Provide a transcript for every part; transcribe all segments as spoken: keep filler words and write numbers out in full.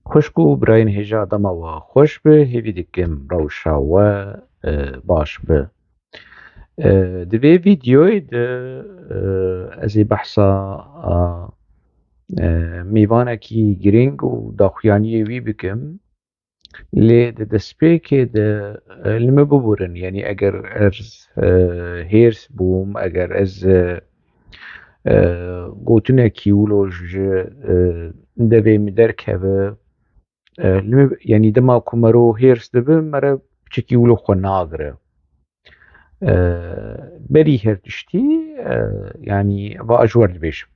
Xwişk û birayên hêja dema we xweş be, hêvî dikim rewşa we, e, baş be. E, di vê vîdeoyê de, e, ez ê behsa, a, e, mêvanekî girîng û daxuyaniyê wî bikim. Lê di destpêkê de, e, li min biborin, yanî eger ez, e, hêrs bûm, eger ez, e, e, gotinekî wilo ji, e, devê min derkeve, e, li min, yanî dema ku mero hêrs dibe, mere piçekî wilo xwe nagire. E, berî her tiştî, e, yanî va ji we re dibêjim.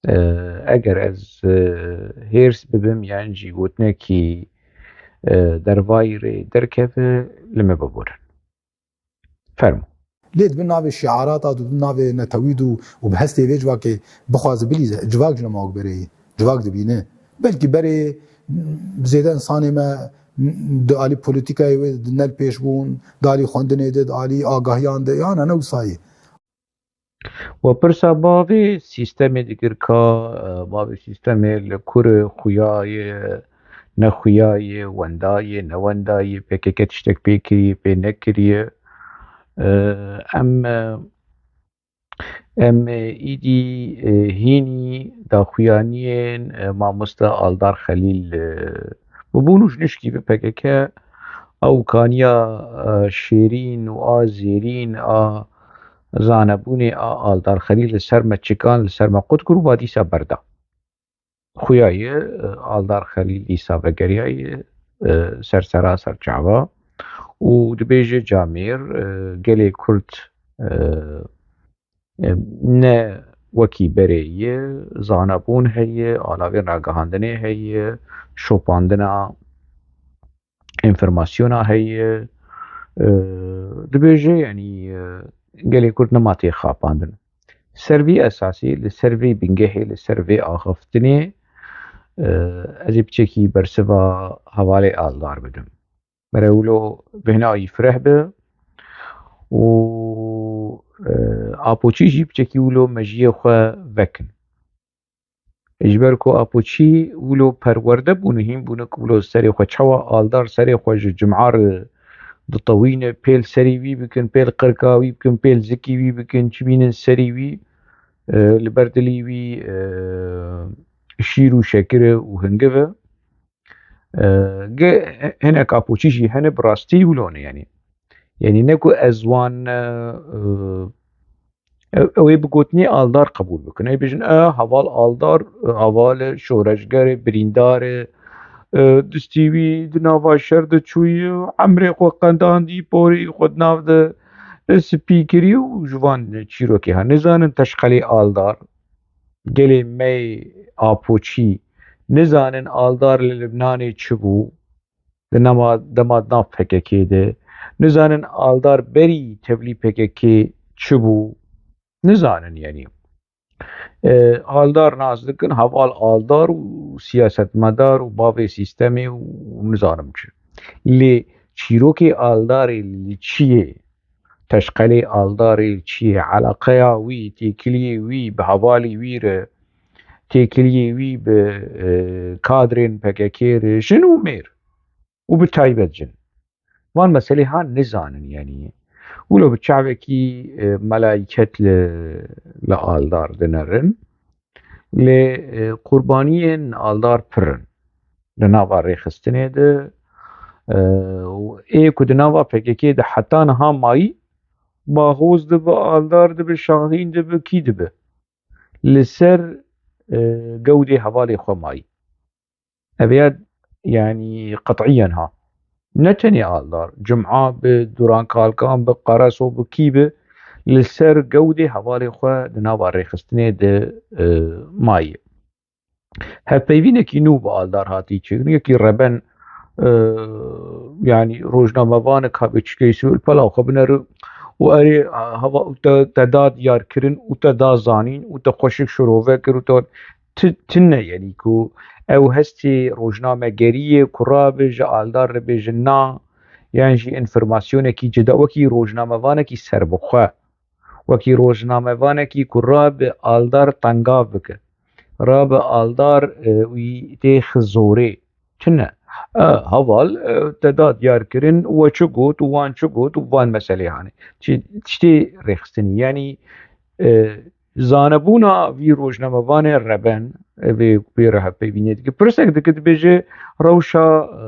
E, eger ez, e, hêrs bibim yan jî gotinekî, e, dervayî rê derkeve, li min biborin. Fermo. Lê dibin navê şiarata, dibin navê netewîd û, û bi hestê vê civakê bixwaze bilîze, civak ji nema wek berê ye. Civak dibîne. Belkî berê, m, zêde insanê me, m, di alî polîtîkayê wê di ne li pêş bûn, di alî xwendinê de, di alî agahiyan de, yana ne wisa ye. We pirsa bavê sîstemê dikir ka, e, bavê sîstemê li kur e, xuya ye, ne xuya ye, wenda ye, ne wenda ye, P K K tiştek pê kiriye, pê nekiriye. E, em, e, em, e, îdî, e, hînî daxuyaniyên, e, mamoste Aldar Xelîl, e, bûbûn û ji nişkî bi P K K ew kaniya, e, şêrîn û a zêrîn a zanebûnê a Aldar Xelîl li ser me çikan, li ser me qut kir û va dîsa berda. Xuya ye, e, Aldar Xelîl dîsa vegeriyaye, e, ser sera, ser çava û dibêje camêr, e, gelê Kurd, e, e, ne wekî berê ye, zanebûn heye, alavên ragihandinê heye, şopandina enfirmasyona heye, e, dibêje, yanî, e, gelê Kurd nema tê xapandin. Ser vî esasî, li ser vî bingehê, li ser vê axiftinê, e, ez ê piçekî bersiva hevalê Aldar bidim. Mere wilo bêhna wî fireh be û, e, Apoçî jî piçekî wilo mejiyê xwe vekin. Ji ber ku Apoçî wilo perwerde bûne, hîn bûne ku wilo serê xwe, çawa Aldar serê xwe ji cima re ditewîne, pê li serê wî bikin, pê li qirka wî bikin, pê li zikê wî bikin, çi bînin serê wî, e, li ber dilê wî, e, şîr û şekir e û hingiv e. E, ge-, hinek Apoçî jî hene bi rastî wilo ne, yanî. Yanî ne ku ez wan, e, e, ew, ew ê bi gotinê Aldar qebûl bikin. Ê bêjin, e, heval Aldar, e, heval e, şoreşger e, birîndar e, e, distî wî di nava şer de çûyî, emrê xwe qendandî, porê xwe di nav de, e, spî kirî û ji van çîrokê ha. Nizanin teşqelê Aldar, gelê me yê Apoçî, nizanin Aldar li Libnanê çi bû, di nema, dema di nav P K K de, nizanin Aldar berî tevlî P K K çi bû, nizanin, yanî. E, Aldar nas dikin, heval Aldar û siyasetmedar û bavê sîstemê û nizanim çi. Lê çîrokê Aldarê li çi ye? Teşqelê Aldarê li çi ye? Eleqeya wî, têkiliyê wî bi hevalê wî re, têkiliyê wî bi, e, kadrên P K K re, jin û mêr û bi taybet jin. Van meselê ha nizanin, yanî. Wilo bi çavekî, e, melayket li, li Aldar dinerin. Lê, e, qurbaniyên Aldar pir in. Di nava rêxistinê de, e, û ê ku di nava P K K de heta niha mayî, Bahoz dibe, Aldar dibe, Şahîn dibe, kî dibe. Li ser, e, gewdê hevalê xwe mayî. Ev ya, yanî, qet'iyen ha. Ne tenê Aldar, Cuma bi, Duran Kalkan bi, Qaraso bi, kî bi, li ser gewdê hevalê xwe di nava rêxistinê de, e, mayî. Hevpeyvînekî nû bi Aldar hatî çêkirin. Yekî reben, e, yanî rojnamevanek habe çikeyî sivil pela xwe binere û erê, e, hava û te, te da diyar kirin û te da zanîn û te xweşik şirove kir û te ti-, tine, yanî ku ew hestê rojnamegeriyê ku rabe ji Aldar re bêjin na, yan jî enfirmasyonekî cida, wekî rojnamevanekî serbixwe, wekî rojnamevanekî ku rabe Aldar tengav bike, rabe aldar, e, wî têx zorê. Çi ne? E, heval, e, te da diyar kirin, we çi got û wan çi got û van meselê hanê. Çi, tiştê rêxistinî. Yanî, e, zanebûna vî rojnamevanê reben, e, vê, vê re hevpeyvînê dike. Pirsek dike, dibêje, rewşa, e,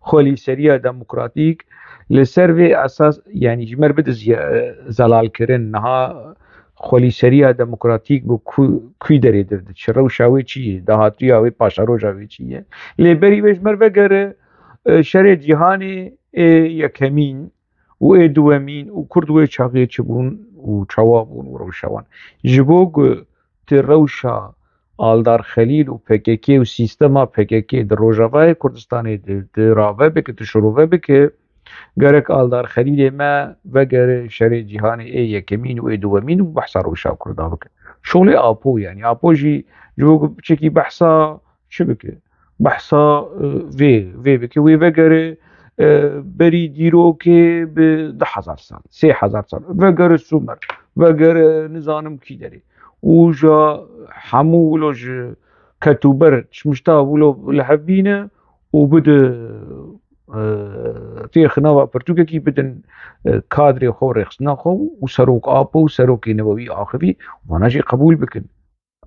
xwelîseriya demokratîk li ser vê esas, yanî ji me re bide ziya-, e, zelalkirin. Niha xwelîseriya demokratîk bi ku-, kû derê dir diçe? Rewşa wê çi ye? Dahatûya wê, paşeroja wê çi ye? Lê berî wê ji me re vegere, e, şerê cîhanê ê yekemîn û ê duwemîn û Kurd wê çaxê çi bûn û çawa bûn û rewşa wan. Ji bo ku tu rewşa Aldar Xelîl û P K K û sîstema P K K di Rojavayê Kurdistanê di, di rave bike, tu şirove bike, gerek Aldar Xelîlê me vegere şerê cîhanê ê yekemîn û ê duwemîn û behsa rewşa Kurda bike. Şolê Apo, yanî Apo jî ji bo ku piçekî behsa çi bike? Behsa, e, vê, vê bike, wê vegere, e, berî dîrokê bi du hezar sal, sê hezar sal. Vegere Sumer, vegere nizanim kî derê. Û ja hemû wilo ji ketûber çmişta wilo li hev bîne û bide, e, têx nava pirtûkekî bidin, e, kadrê xwe, rêxistina xwe û Serok Apo û Serokê newe wî axivî, vana jî qebûl bikin.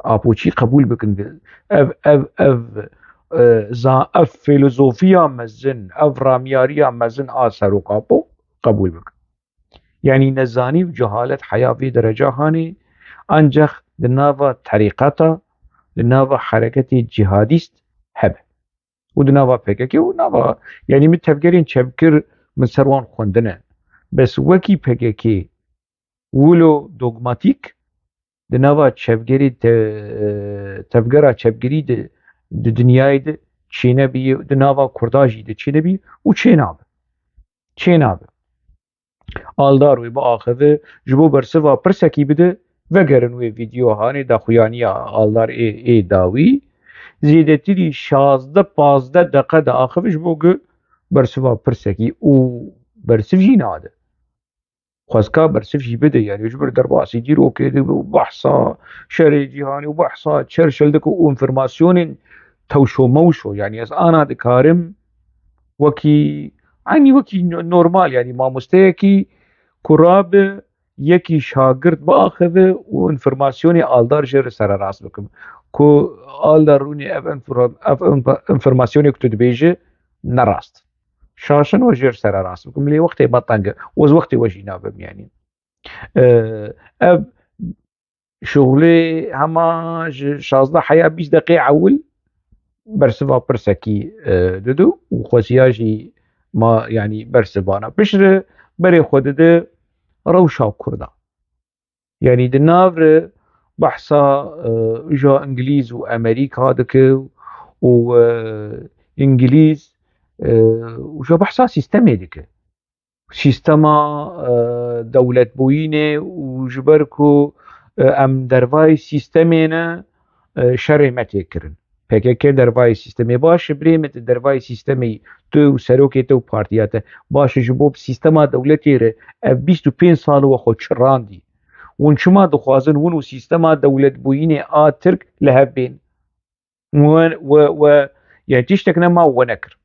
Apoçî qebûl bikin. Ev, ev, ev, e, za-, ev fîlozofiya mezin, ev ramiyariya mezin a Serok Apo qebûl bikin. Yanî nezanî û cehalet heya vê dereca hanê, ancax di nava terîqeta, di nava hereketê cîhadîst hebe. Û di nava P K K û nava, yanî min tevgerên çepgir min ser wan xwendine. Bes wekî P K K wilo dogmatîk di nava çepgirî te-, tevgera çepgirî di, di dinyayê de çênebî, di nava Kurda jî de çênebî û çênabe. Çênabe. Aldar wê biaxive, ji bo bersiva pirsekî bide, vegerin wê vîdeo hanê daxuyaniya Aldar ê, ê dawî. Zêdetirî şazdeh pazdeh deqe diaxive ji bo ku bersiva pirsekî û bersiv jî nade. Xwezka bersiv jî bide, yanî ji ber derbasî dîrokê de û behsa şerê cîhanê û behsa Churchill dike û înformasyonên tewşo mewşo, yanî ez ana dikarim wekî, eynî wekî no-, normal, yanî mamosteyekî ku rabe yekî şagirt biaxive û înformasyonê Aldar jê re sererast bikim. Ku Aldar rûnê ev înfor-, ev înf-, înformasyonê ku tu dibêje ne rast. Şaşin û jê re sererast bikim. Lê wextê me teng e. Û ez wextê we jî nabim, yanî. E, ev şuxulê hema ji şazdeh heya bîst deqê ewil bersiva pirsekî, e, dide û xwesiya jî ma, yanî bersivana piştre berê xwe dide rewşa Kurda. Yanî di nav re behsa, e, ja Îngilîz û Amerîka dike û, e, Îngilîz, e, û ja behsa sîstemê dike. Sîstema, e, dewletbûyînê û ji ber ku, e, em dervayî sîstemê ne, e, şerê me tê kirin. P K K dervayî sîstemê. Baş e, birê min, tu dervayî sîstemê yî, tu û serokê te û partiya te. Baş e, ji bo bi sîstema dewletê re ev bîst û pênc sal we xwe çirandî. Hûn çima dixwazin hûn û sîstema dewletbûyînê a Tirk li hev bên? We, we, we, ya tiştek nema we nekir.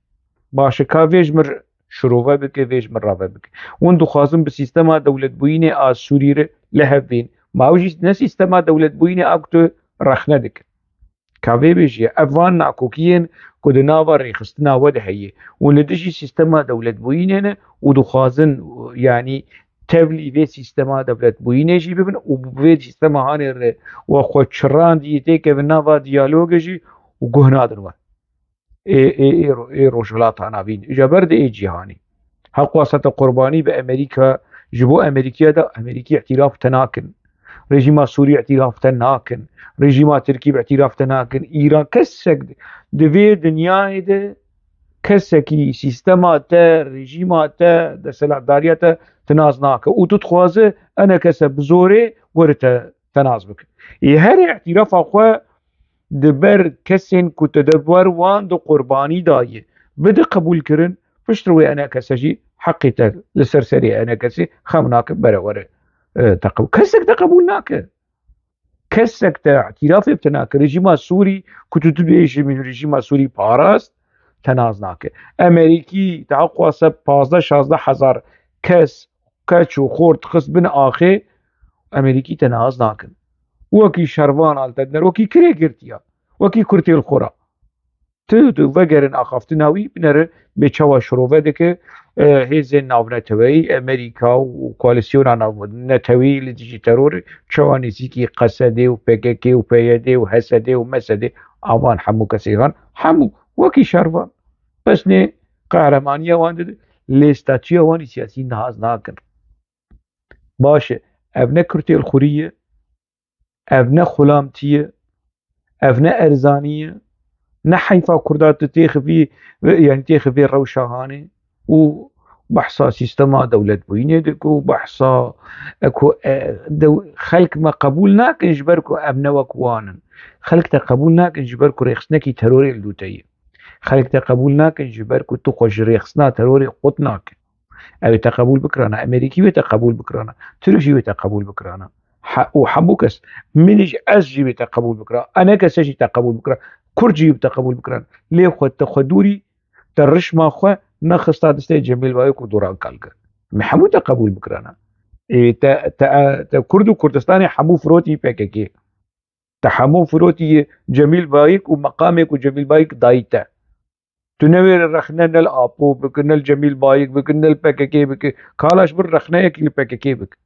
Baş e, ka vê ji mir şirove bike, vê ji mir rave bike. Hûn dixwazin bi sîstema dewletbûyînê a Sûrî re li hev bên. Ma ew jî ne sîstema dewletbûyînê a ku tu rexne dikin. Ka vê bêjî, ev van nakokiyên ku di nava rêxistina we de heye û li dijî sîstema dewletbûyînê ne û dixwazin, yanî, tevlî vê sîstema dewletbûyînê jî bibin û bi vê sîstema hanê re we xwe çirandî têkevin nava diyalogê jî û guh nadin we. Ê, ê, ê, ro-, ê Rojhilata Navîn, îca ber de ê cîhanî. Heqwasa te qurbanî bi Amerîka, ji bo Amerîkiya de Amerîkî îtîraf te nakin. Rejîma Sûrî îtîraf te nakin. Rejîma Tirkî îtîraf te nakin. Îran, kesek di vê dinyayê de kesekî sîstema te, rejîma te, desthilatdariya te tinaz nake. Û tu dixwaze enekese bi zorê were te tenaz bike. Ê herê îtîrafa xwe di ber kesên ku tu di ber wan de qurbanî dayî, bide qebûlkirin, piştre wê enekese jî heqê te li ser serê enekesê xem nake, bere were, e, te qebûl. Kesek te qebûl nake. Kesek te îtîrafê bi te nake. Rejîma Sûrî ku tu dibêjî min rejîma Sûrî parast, te nas nake. Emerîkî te heqwase pazdeh şazdeh hezar kes, keç û xort xist bin axê, Emerîkî te nas nakin. Wekî şervan al te diner, wekî kirê girtiya, wekî kurtêl xora. Tu, tu vegerin axaftina wî, binere bê çawa şirove dike, e, hêzên navneteweyî, Emerîka û koalîsyona navneteweyî li dijî terorê, çawa nêzîkî Qesedê û P K K û P Y D û H S D û M S D, avan hemû kesê han, hemû wekî şervan. Bes nê qehremaniya wan dide, lê statûya wan î siyasî nihaz nakin. Baş e, ev ne kurtêlxurî ye, ev ne xulamtî ye, ev ne erzanî ye, ne heyfa Kurda tu têxivî, yanî têxivê rewşa hanê û behsa sîstema dewletbûyînê dike û behsa, e, ku, e, dew-, xelk me qebûl nakin ji ber ku ev ne wek wan in. Xelk te qebûl nakin ji ber ku rêxistinekî terorê li dû te ye. Xelk te qebûl nakin ji ber ku tu xwe ji rêxistina terorê qut nake. Ew ê te qebûl bikirana, Emerîkî wê te qebûl bikirana, Tirk jî wê te qebûl bikirana. He-, û hemû kes, min jî, ez jî wê te qebûl bikira, eneke se jî te qebûl bikira, Kurd jî wê te qebûl bikirin. Lê xwe te xwe dûrî, te rişma xwe nexista distê Cemîl Bayik û Duran Kalkan. Me hemû te qebûl bikirana. Ê, te, te, te Kurd û Kurdistanê hemû firotî P K K. Te hemû firotî Cemîl Bayik û meqamê ku Cemîl Bayik dayî te. Tu newêre rexne ne li Apo bike, ne li Cemîl Bayik bike, ne li P K K bike. Kalaş bir rexneyekî li P K K bike.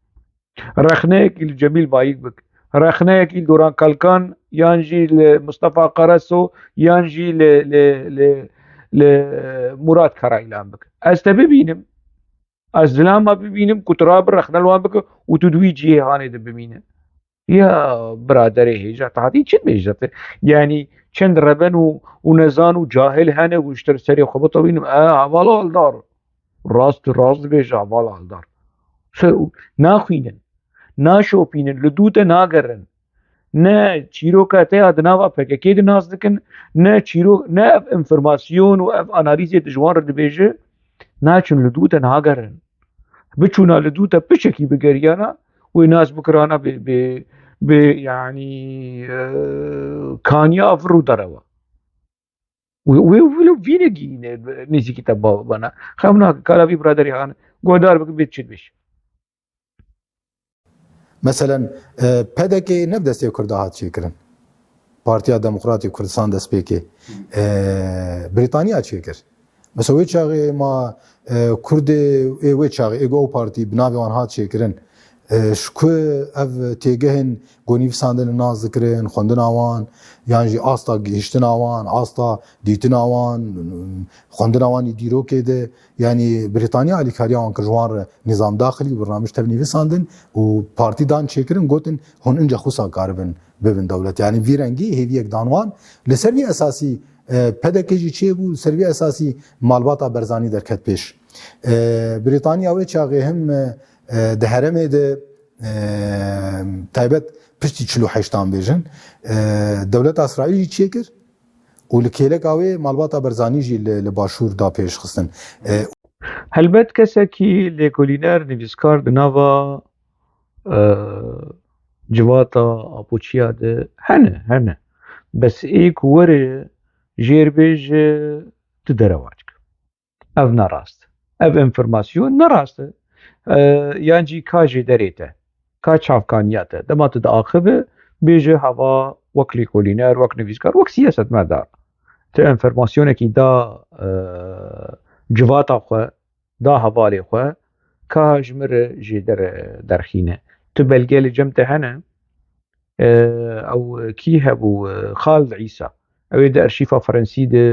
Rexneyekî li Cemîl Bayik bike. Rexneyekî li Duran Kalkan yan jî li Mustafa Karaso yan jî li, li, li, li Murat Karayilan bike. Ez te bibînim. Ez zilama bibînim ku tu rabe rexne li wan bike û tu di wî cihê hanê de bimîne. Ya biraderê hêja, tu hatî çi dibêjî zaten? Yanî çend reben û, û nezan û cahil hene ku ji te serê xwe bitewînim. E, hevala Aldar. Rast, rast dibêje hevala Aldar. Se-, naxwînin, naşopînin, li dû te nagerin. Ne çîroka te ya di nava P K K de nas dikin, ne çîro-, ne ev înformasyon û ev analîzê tu ji wan re dibêje, naçin li dû te nagerin. Biçûna li dû te piçekî bigeriyana, wê nas bikirana bi, bi, bi, yanî, e, kaniya vir û derewa. Wê, wê, wê vînekî ne, nêzîkî te ba-, bana. Xem nake, kala vî biraderî han, guhdar bike, bê çi dibêj. Meselen, e, P D K ne bi destê Kurda hat çêkirin. Partiya Demokratî Kurdistan destpêkê, e, Brîtaniya çêkir. Mesela wê çaxê ma, e, Kurdê ê wê çaxê, ê ku ew partî bi navê wan hat çêkirin, e, ji ku ev têgehên gonîvisandin nas dikirin, xwendina wan, yan jî asta gihiştina wan, asta dîtina wan, xwendina wan ê dîrokê de, yanî Brîtanya alîkariya wan kir ji wan re nîzam daxilî û birnamij tev nivîsandin û partî dan çêkirin, gotin hûn ince xwisa karibin bibin dewlet. Yanî vî rengî hêviyek dan wan. Li ser vî esasî, e, P D K jî çêbû, li ser vî esasî malbata Berzanî derket pêş. E, Brîtanya wê çaxê him, e, di herêmê de, e, taybet piştî çil û heştan bêjin, e, dewleta Îsraîl jî çêkir. Û li kêleka wê malbata Berzanî jî li, li Başûr da pêşxistin. E, Helbet kesekî lêkolîner, nivîskar di nava, e, civata apoçiya de hene, hene. Bes ê ku were jêr bêje, tu derewa dike. Ev ne rast. Ev înformasyon ne rast e. E, yan jî ka jêderê te, ka çavkaniya te. Dema tu diaxive, bêje hava wek lêkolîner, wek nivîskar, wek siyasetmedar. Tu înformasyonekî da, e, civata xwe, da hevalê xwe, ka ji min re jêder, e, derxîne. Tu belge li cem te hene? E, ew kî hebû, e, Xalid Îsa. Ew ê di arşîfa Frensî de,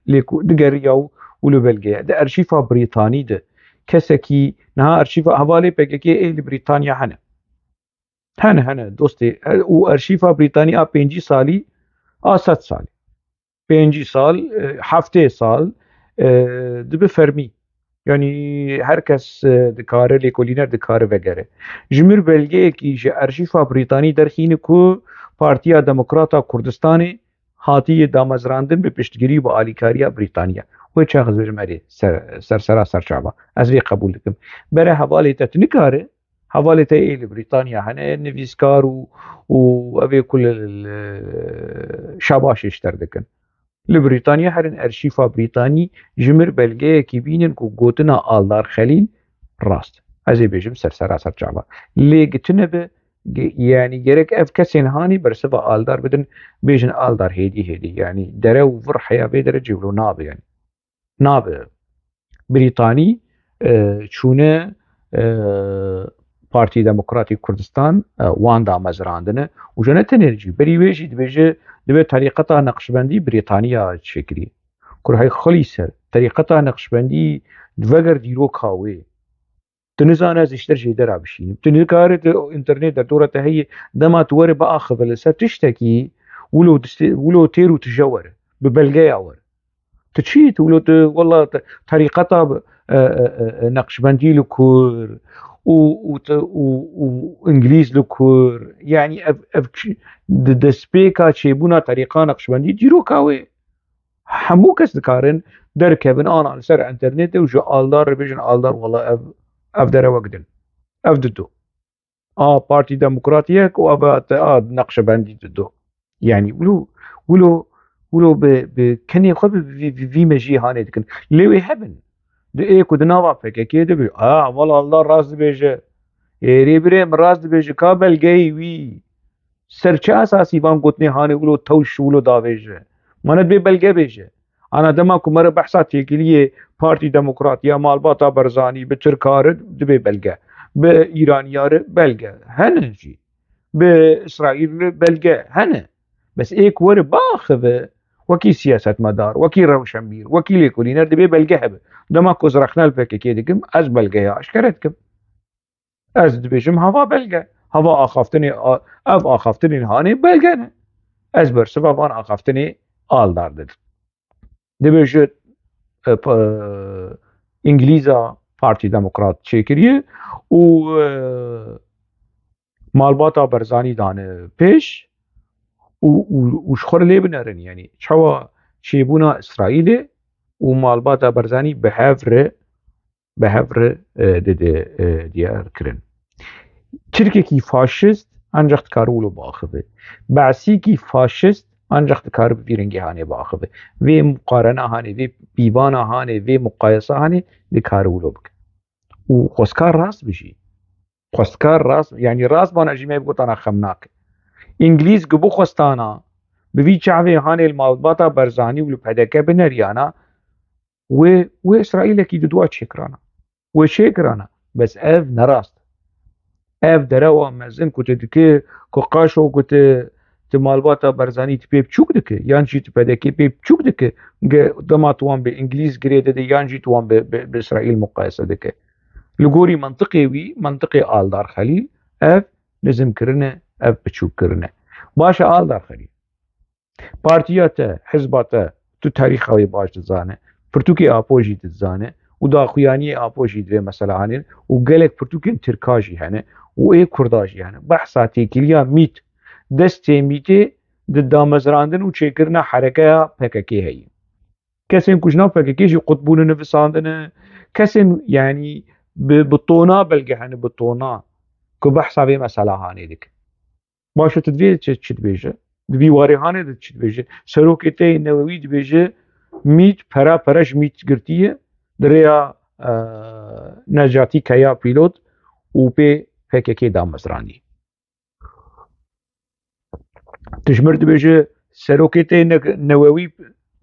e, lê ku digeriya û, û li belgeya. Di arşîfa Brîtanî de kesekî, niha arşîfa hevalê P K K ê li Brîtanya hene. Hene, hene, dostê, e, û arşîfa Brîtanî a pêncî salî, a sed salî. Pêncî sal, e, heftê sal, e, dibe fermî. Yanî her kes, e, dikare, lêkolîner dikare vegere. Ji mir belgeyekî ji arşîfa Brîtanî derxîne ku Partiya Demokrata Kurdistanê hatiye damezrandin bi piştgirî û bi alîkariya Brîtaniya. Wê çax ez bêjim erê, ser, ser sera ser çava. Ez vê qebûl dikim. Bere hevalê te tu nikare Hevalê te ê li Brîtanya hene, nivîskar û, û ev ê ku li, li Şabaşê ji te re dikin. Li Brîtanya herin erşîfa Brîtanî ji mir belgeyekî bînin ku gotina Aldar Xelîl rast. Ez ê bêjim ser sera ser çava. Lê gi tune be, ge-, yanî gerek ev kesên hanî bersiva Aldar bidin, bêjin Aldar hêdî hêdî. Yanî dere û vir heya vê derecê wilo nabe yanî. Nabe. Brîtanî, e, çûne, e, Partî Demokratî Kurdistan, e, wan damezrandine. Û ji ne tenê jî, berî wê jî dibêje, dibe terîqeta Neqşbendî Brîtaniya çêkirî. Kurhey xilî ser, terîqeta Neqşbendî veger dîroka wê. Tu nizane ez ji te jêdera bişînim. Tu nikare tu înternet der dora te heye, dema tu were biaxive li ser tiştekî, wilo distê-, wilo têr û tije were, bi belgeya were. Tu çi tu wilo tu, wela te-, terîqeta bi-, e, e, e, e, Neqşbendî li kur û, û te-, û, û Îngilîz li kur. Yanî ev, ev çi-, di destpêka çêbûna terîqa Neqşbendî dîroka wê. Hemû kes dikarin derkevin ana li ser înternetê û ji Aldar re bêjin, Aldar wela ev, ev dere wek din. Ev dido. A Partî Demokratiyek û ev a te a Neqşebendî dido. Yanî wilo, wilo, wilo bi, bi kenê xwe bi vî, vî, vî mejiyê hanê dikin. Lê wê hebin. Di ê ku di nava P K K de bî, a, wela Aldar rast dibêje. Ê rêbirê min rast dibêje, ka belgeyê wî. Ser çi esasî van gotinê hanê wilo tewş wilo davêje? Mane dibê belge bêje. Ana dema ku me re behsa têkiliyê Partî Demokrat ya malbata Barzanî bi Tirka re dibê belge. Bi Îraniya re belge. Hene jî. Bi Îsraîl re belge. Hene. Bes ê ku were biaxive, wekî siyasetmedar, wekî rewşenbîr, wekî lêkolîner dibê belge hebe. Dema ku ez rexne li P K K dikim, ez belgeya eşkere dikim. Ez dibêjim hava belge. Hava axaftinê, a-, ev axaftinên hanê belge ne. Ez bersiva van axaftinê Aldar didim. Dibêje, e, p-, e, Îngilîza Partî Demokrat çêkiriye û, e, malbata Barzanî dane pêş û, û, û ji xwe re lê binerin. Yanî çawa çêbûna Îsraîlê û malbata Barzanî bi hev re bi hev re, e, dide, e, diyar kirin. Tirkekî faşist ancak dikare wilo biaxive. Be'sîkî faşist ancak dikare bi vî rengê hanê biaxive. Vê muqarena hanê, vê pîvana hanê, vê muqayesa hanê dikare wilo bike. Û xwestkar rast bijî. Xwestkar rast, yanî rast bana jî me bigotana xem nake. Îngilîz gi bixwestana bi vî çavê hanê li malbata Barzanî û li P D K bineriyana, wê, wê Îsraîlekî di dua çêkirana. Wê çêkirana. Bes ev nerast. Ev derewa mezin ku tu dikî, ku qaşo ku tu, tu malbata Barzanî tu pê biçûk dikî, yan jî tu P D K pê biçûk dikî, ge-, dema tu wan bi Îngilîz girê dide, yan jî tu wan bi, bi, bi Îsraîl muqayese dikî. Li gorî mentiqê wî, mentiqê Aldar Xelîl, ev nizimkirine, ev biçûkkirine. Baş e Aldar Xelîl. Partiya te, hizba te, tu tarîxa wê baş dizane, pirtûkê Apo jî dizane û daxuyaniyê Apo jî di vê mesela hanê û gelek pirtûkên Tirka jî hene û ê Kurda jî hene. Behsa têkiliya mît, destê mîtê di damezrandin û çêkirina herekeya P K K heye. Kesên ku ji nav P K K jî qut bûne nivisandine, kesên, yanî bi, bi tona belge hene, bi tona ku behsa vê mesela hanê dikin. Baş e, tu divê çi, çi dibêje? Di vî warê hanê de çi dibêje? Serokê te yê Newewî dibêje, mît, pera, pera ji mît girtiye, di rêya, e, Necatî Keya Pîlot û pê P K K damezrandî. Tu ji mir dibêje, serokê te yê Ne-, Newewî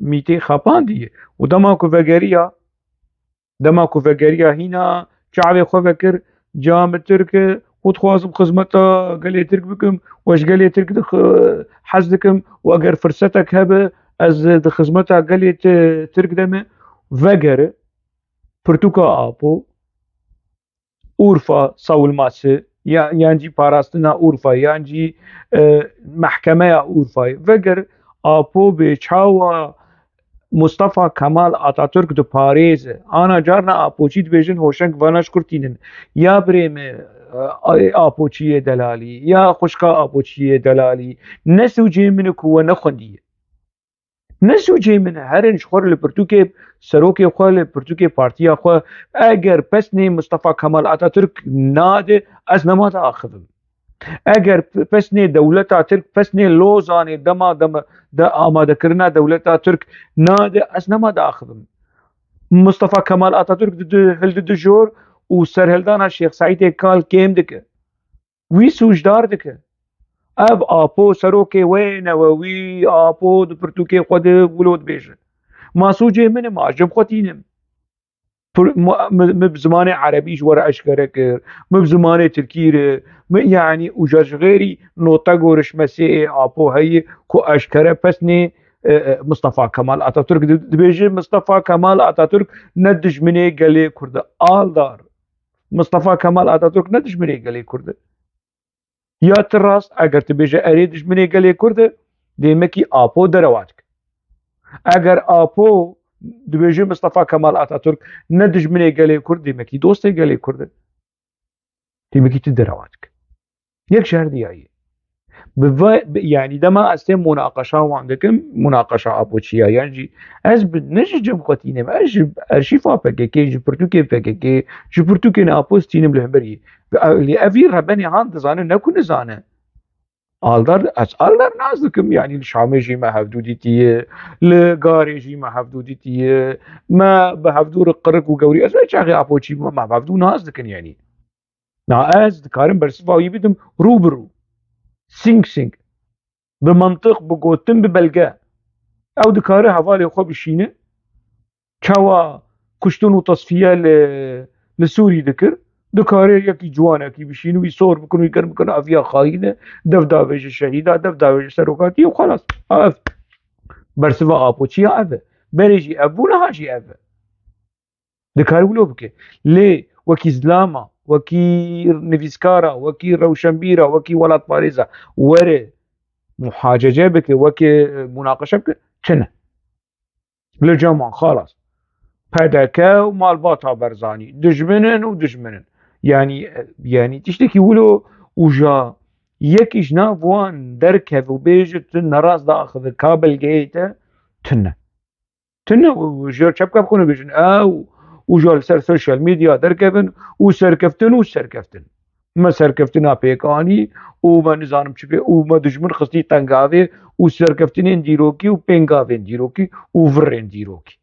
mîtê xepandiye û dema ku vegeriya, Dema ku vegeriya hîna çavê xwe vekir, ca min Tirk e û dixwazim xizmeta gelê Tirk bikim, we ji gelê Tirk dix-, hez dikim û eger firsetek hebe ez di xizmeta gelê ti-, Tirk de me, vegere pirtûka Apo, Urfa savunması ya, yan jî parastina Urfa, yan jî, e, mehkemeya Urfayê. Veger Apo bê çawa Mustafa Kemal Atatürk diparêze. Ana carna Apoçî dibêjin hoşeng vana ji kur tînin. Ya birê me, e, Apoçiyê delalî, ya xwişka Apoçiyê delalî. Ne sûcê min e ku we nexwendiye. Ne sûcê min e. Herin ji xwe li pirtûkê serokê xwe, li pirtûkê partiya xwe. Eger pesnê Mustafa Kemal Atatürk nade, ez nema diaxivim. Eger pesnê dewleta Tirk, pesnê Lozanê dema, dema de amadekirina dewleta Tirk nade, ez nema diaxivim. Mustafa Kemal Atatürk didi, hildidi jor û serhildana Şêx Seîdê Kal kêm dike. Wî sûcdar dike. Ev Apo serokê wê newewî, Apo di pirtûkê xwe de wilo dibêje. Ma sûcê min e, ma ji xwe tînim. Pir-, ma-, mi, mi bi zimanê erebî ji we re eşkere kir, mi bi zimanê tirkî re, mi, yanî, û ja ji xêrî note gorişmesê ê Apo heye ku eşkere pesnê, e, e, Mustafa Kemal Atatürk di-, dibêje, Mustafa Kemal Atatürk ne dijminê gelê Kurd e. Aldar. Mustafa Kemal Atatürk ne dijminê gelê Kurd e. Ya ti rast, eger ti bêje erê dijminê gelê Kurd e, dêmekî Apo derewa dike. Eger Apo dibêje Mustafa Kemal Atatürk ne dijminê gelê Kurd, dêmekî dostê gelê Kurd e. Dêmekî ti derewa dike. Yek ji her diyayê. Bi ve, bi, yanî dema ez têm munaqeşa wan dikim, munaqeşa Apo çiya, yan jî ez bi, ne ji cem xwe tînim, ez ji erşîfa P K K, ji pirtûkê P K K, ji pirtûkên Apo tînim li hemberî. Lê evî rebenê han dizane, ne ku nizane. Aldar, ez Aldar nas dikim, yanî li Şamê jî me hevdû dîtiye, li Garê jî me hevdû dîtiye, me bi hevdû re qirik û gewrî, ez wê çaxê Apo çî bûme, me hevdû nas dikin, yanî. Na ez dikarim bersiva wî bidim rû bi rû. Sing sing. Bi mantiq, bi gotin, bi belge. Ew dikare hevalê xwe bişîne. Çawa kuştin û tesfiye li, li Sûrî dikir. Dikare yekî ciwanekî bişîne, wî sor bikin, wî germ bikin, ev ya xayîn e, dev davêje şehîda, dev davêje serokatiyê û xelas. Ev bersiva Apo çiya ev e. Berê jî ev bû, niha jî ev e. Dikare wilo bike. Lê wekî zilama, wekî nivîskara, wekî rewşenbîra, wekî welatparêza were muhacece bike, weke, e, munaqeşe bike, çi ne? Li cem wan xalas. P D K û malbata Barzanî dijmin in û dijmin in. Yanî, e, yanî tiştekî wilo û ja yekî ji nav wan derkeve û bêje tu nerast diaxive ka belgeyê te, tune. Tune û ji çepke bixwin û bêjin, ew û ji li ser sosyal medya derkevin û serkeftin û serkeftin. Me serkeftina pêk anî û me nizanim çi pê û me dijmin xistî tengavê û serkeftinên dîrokî û pêngavên dîrokî û virên dîrokî.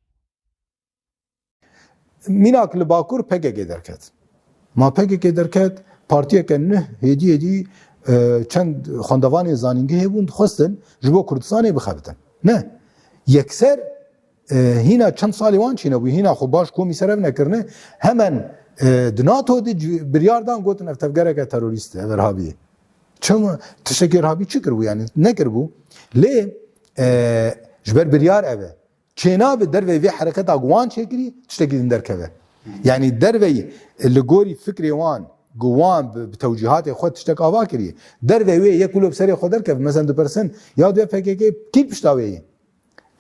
Mînak li Bakur P K K derket. Ma P K K derket, partiyeke nuh hêdî hêdî, e, çend xwendevanê zanîngehê bûn, dixwestin ji bo Kurdistanê bixebitin. Ne. Yekser, e, hîna çend salê wan çênebû, hîna xwe baş komî ser ev nekirine, hemen, e, di NATO de ci-, biryar dan, gotin ev tevgereke terorîst e, ev irhabî ye. Çima tiştekî irhabî çi kiribû, yanî nekiribû? Lê, e, ji ber biryar ev e. Çênabe derveyî vê hereketa ku wan çêkirî tiştekî din derkeve. Yanî derveyî, e, li gorî fikrê wan, ku wan bi, bi tewcîhatê xwe tiştek ava kiriye. Derveyî wê yek wilo bi serê xwe derkeve. Mesela dipirsin, ya divê P K K kî pişta wê ye?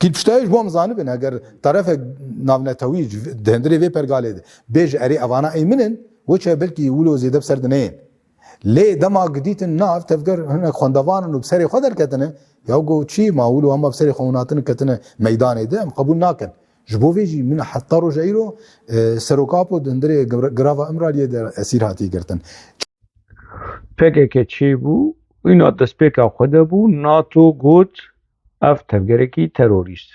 Kî pişta wê ji bo em zanibin, eger terefek navnetewî ji vi-, di hundirê vê pergalê de bêje erê evana ê min in, weçe belkî wilo zêde bi ser dineyên. Lê dema gidîtin nav, tevger hinek xwendevan in û bi serê xwe derketine, ya go çi, ma wilo hema bi serê xwe hûn hatine ketine meydanê de, em qebûl nakin. Ji bo vê jî min heta roja îro, e, Serok Apo di hundirê gir-, girava Îmraliyê de esîr hatiye girtin. P K K çêbû, îna destpêka xwe de bû, NATO got, ev tevgerekî terorîst.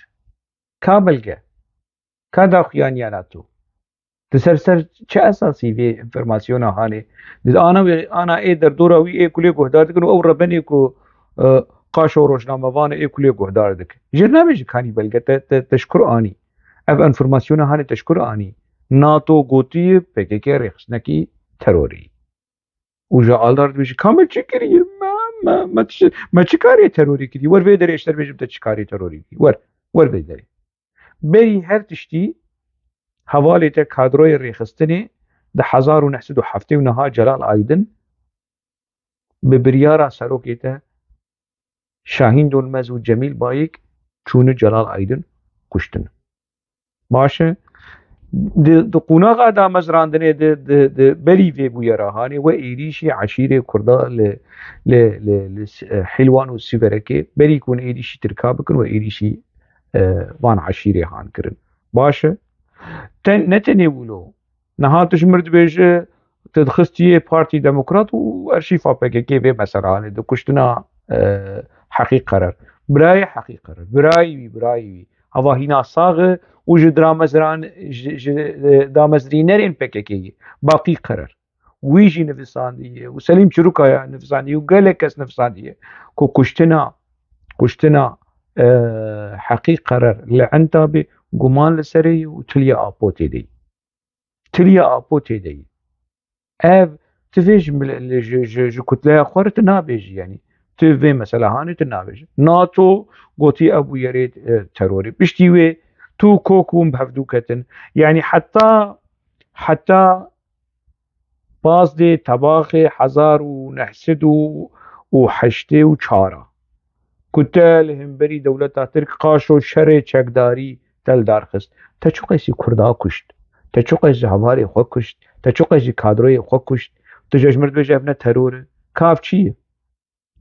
Ka belge? Ka daxuyaniya NATO? Di ser ser çi esasî vê înformasyona hanê? Di ana wê, ana ê derdora wî ê ku lê guhdar dikin û ew rebenê ku, e, qaşo rojnamevan ê ku lê guhdar dikin. Jêr nabêjî kanî belge te, te, te ji kur anî? Ev înformasyona hanê te ji kur anî? NATO gotiye P K K rêxistinekî terorî. Û ji Aldar dibêje, ka me çi kiriye? Me, me, me, tişt, me çi karê terorî kiriye? Wer vê derê ji te bêjim te çi karê terorî kiriye? Wer, wer vê derê. Berî her tiştî hevalê te kadroyê rêxistinê di hezar û neh sed û heftê û neh Celal Aydin bi biryara serokê te Şahîn Donmez û Cemîl Bayik çûne Celal Aydin kuştin. Baş e. Di, di qonaxa damezrandinê de, di, di berî vê bûyera hanê we êrîşî eşîrê Kurda li, li, li, li S-, e, Hîlwan û Sîverekê berî ku hûn êrîşî Tirka bikin we êrîşî e, van eşîrê han kirin. Baş e. Ten, ne tenê wilo. Niha tu ji mir dibêje, tu dixistiyê Partî Demokrat û erşîfa P K K vê mesela, hani di kuştina, e, Heqî Qerer. Birayê Heqî Qerer. Birayê wî, birayê wî. Hava hîna sax e û ji dramezran-, ji, ji, e, damezrînerên P K K ye. Baqî Qerer. Wî jî nivisandiye û Selîm Çirûkaya nivisandiye û gelek kes nivisandiye ku kuştina, kuştina, e, Heqî Qerer li Entabê guman li serê ye û tiliya Apo tê de ye. Tiliya Apo tê de ye. Ev, tu vê ji mil-, li, ji, ji, ji kutleya xwe re tu nabêjî, yanî tu vê mesela hanê tu nabêjî. NATO gotî ev bûyerê, e, terorê. Piştî wê tu kok bûn bi hevdû ketin. Yanî heta, heta pazdê tebaxê hezar û neh sed û heştê û çar a ku te li hemberî dewleta Tirk qaşo şerê çekdarî te li dar xist. Te çiqasî Kurda kuşt? Te çiqas ji hevalê xwe kuşt? Te çiqas ji kadroyê xwe kuşt? Tu ji ji mir dibêje ev ne teror e? Ka ev çi ye?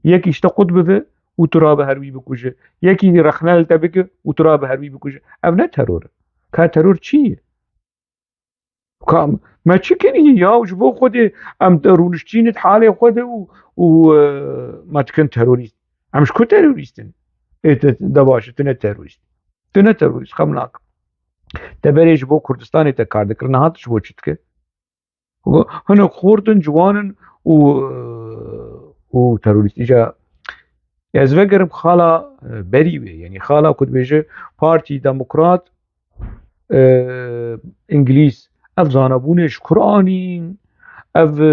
Yekî ji te qut bive û tu rabe her wî bikuje. Yekî rexne li te bike û tu rabe her wî bikuje. Ev ne teror e. Ka teror çi ye? Ka me çi kirî ya? Ji bo Xwedê em de rûniştîn di halê xwe de û, û, e, me dikin terorîst. Em ji ku terorîst in? Ê, te, de baş e, tu ne terorîst. Tu ne terorîst, xem nakim. Te berê ji bo Kurdistanê te kar dikir, niha tu ji bo çi dikir? Hinek xort in, ciwan in û, û terorîst. Îca ez vegerim xala, e, berî wê, yanî xala ku dibêje Partî Demokrat, e, Îngilîz, ev zanebûnê ji kur anîn, ev, e,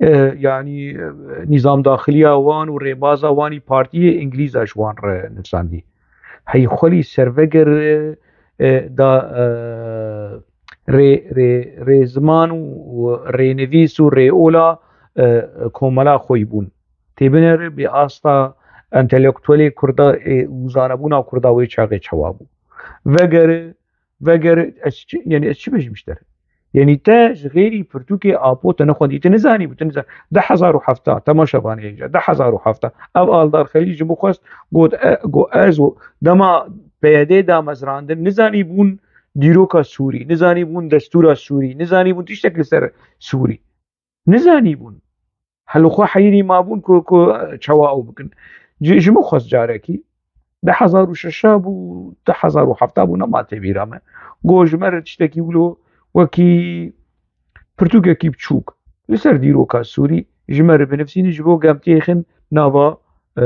e, yanî, e, nîzam daxiliya wan û rêbaza wanî partiyê Îngilîza ji wan re nivsandî. Hey xwelî serveger, e, da, e, rê, rê, rêziman û, û rênivîs û rêola, e, komela xweyî bûn. Tê binêre bi asta entelektuelê Kurda, e, û zanebûna Kurda wê çaxê çawa bû. Vegere, vegere, ez çi, yanî ez çi bêjim ji te re? Yanî te ji xêrî pirtûkê Apo te nexwendî, te nizanî bû, te nizan-, du hezar û heft, temaşevanê hêja, du hezar û heft. Ev Aldar Xelîl ji min xwest, got, e, got, ez û dema P Y D damezrandin, nizanî bûn dîroka Sûrî, nizanî bûn destûra Sûrî, nizanî bûn tiştek li ser Sûrî. Nizanî bûn. Helo xwe heyrî mabûn ku, ku çawa ew bikin. Ji, ji min xwest carekî, du hezar û şeş bû, du hezar û heft bû, nema tê bîra me. Got ji me re tiştekî wilo wekî pirtûkekî biçûk li ser dîroka Sûrî ji me re binivîsînin, ji bo ku em têxin nava, e,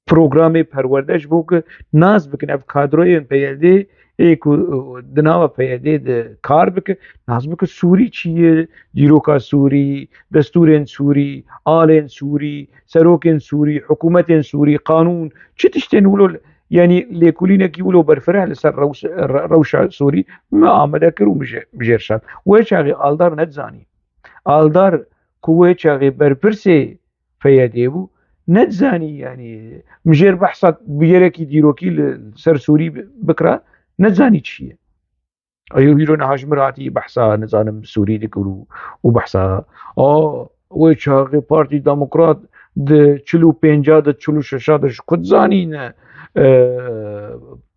programê perwerde, ji bo ku nas bikin ev kadroyên P Y D ê ku, e, di nava P Y D de kar bike, nas bike Sûrî çi ye, dîroka Sûrî, destûrên Sûrî, alên Sûrî, serokên Sûrî, hikûmetên Sûrî, qanûn, çi tiştên wilo, yanî lêkolînekî wilo berfireh li ser rews-, re-, rewşa Sûrî me amade kir û mijê-, mijêr şand. Wê çaxê Aldar nedizanî. Aldar ku wê çaxê berpirsê P Y D bû, nedizanî, yanî mijêr behsa bûyerekî dîrokî li ser Sûrî bi-, bikira, nedizanî çi ye. Ew îro niha ji min re hatî behsa, nizanim, Sûrî dikir û, û behsa, a, wê çaxê Partî Demokrat di çil û pênca de, çil û şeşa de ji ku dizanîne, e,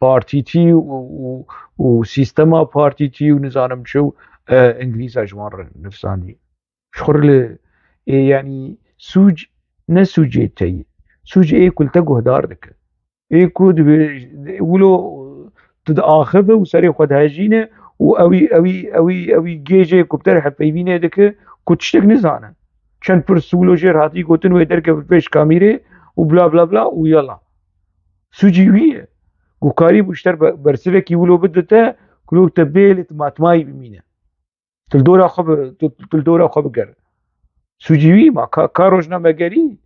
partîtî û, û, û sîstema partîtî û nizanim çi û, e, Îngilîza ji wan re nivsandî. Ji xwe re li, ê, yanî sûc ne sûcê te ye. Sûc ê ku li te guhdar dike. Ê ku dibe, wilo tu diaxive û serê xwe dihejîne û ewî, ewî, ewî, ewî gêjê ku bi te re hevpeyvînê dike ku tiştek nizane. Çend pirs wilo jêr hatî gotin wê derkeve pêş kamîrê û bla bla bla û yala. Sûcî wî ye. Ku karîbû ji te re be-, bersivekî wilo bide te, ku lo te bê lê tu matmayî bimîne. Tu li dora xwe bi-, tu, tu li dora xwe bigere. Sûcî wî ma ka, ka rojnamegerî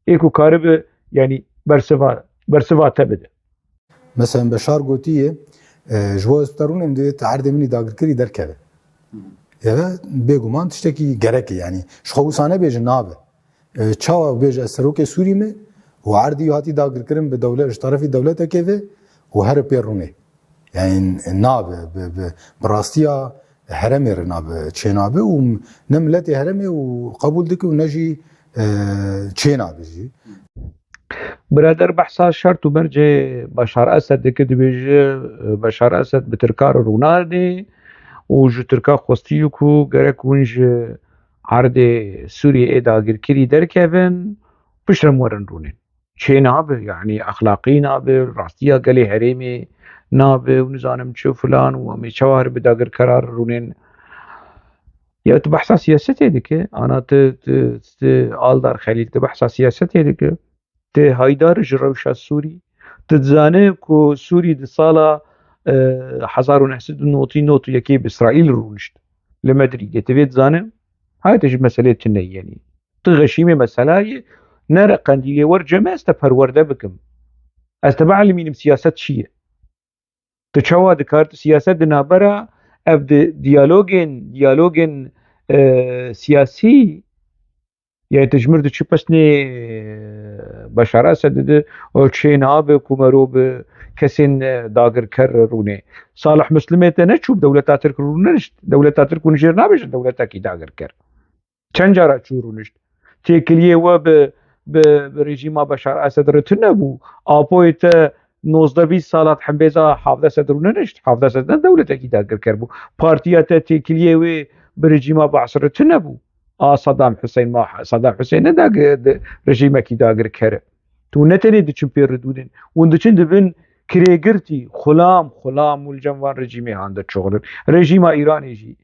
ê ku karibe, yanî bersiva, bersiva te bide. Mesela Beşar gotiye, e, ji bo ez bi te rûnim divê tu erdê min î dagirkirî derkeve. Eve bêguman tiştekî gerek e, yanî ji xwe wisa nebêje nabe. E, çawa bêje ez serokê Sûrî me û erdî hatî dagirkirin bi dewle-, ji terefî dewletekê ve û here pê rûnê. Yani nabe, bi, bi, bi rastiya heremê re nabe, çênabe û ne miletê heremê û qebûl dike û ne jî, e, çênabe jî. Birader behsa şert û mercê Beşar Esed dike, dibêje, Beşar Esed bi Tirka re rûnanê û ji Tirka xwestiye ku gerek hûn ji erdê Sûriyê ê dagirkirî derkevin, piştre min werin rûnên. Çê nabe, yanî exlaqî nabe, rastiya gelê herêmê nabe û nizanim çi filan û em ê çawa bi dagirkera re rûnên. Ya tu behsa siyasetê dike, ana tu, tu, tu Aldar Xelîl, tu behsa siyasetê dike. Tê haydar ji rewşa Sûrî. Tu dizane ku Sûrî di sala, e, hezar û neh sed û notî notî yekê bi Îsraîl rûnişt li Medrîdê. Tu vê dizane? Hayê te ji meselê tune yenî. Tu xeşîmê meselayê nere qendîlê wer cem ez te perwerde bikim. Ez te bielmînim siyaset çi ye. Tu çawa dikar tu siyaset di navbera ev di diyalogên, diyalogên, e, siyasî, yani tu ji mir diçî pesnê, e, Beşar Esed didi, o çê nabe ku mero bi kesên, e, dagirker rûnê. Salih Muslimê te neçû bi dewleta Tirk rûnişt, dewleta Tirk hûn jêr nabêjin dewletekî dagirker. Çend cara çû rûnişt. Têkiliyê we bi, bi, bi rejîma Beşar Esed re tune bû. Apoyê te nozdeh bîst sala hembêza hevdeh sed rûnenişt. Hevdeh sed ne dewletekî dagirker bû. Partiya te têkiliyê wê bi rejîma Baas re tune bû. A Saddam Hussein ma Saddam Hussein ne dagi-, di-, rejîmekî dagirker e. Tu ne tenê diçin pê ridûdin. Hûn diçin dibin kirêgirtî, xulam, xulam û li cem van rejîmê han de çoxlin. Rejîma Îranê jî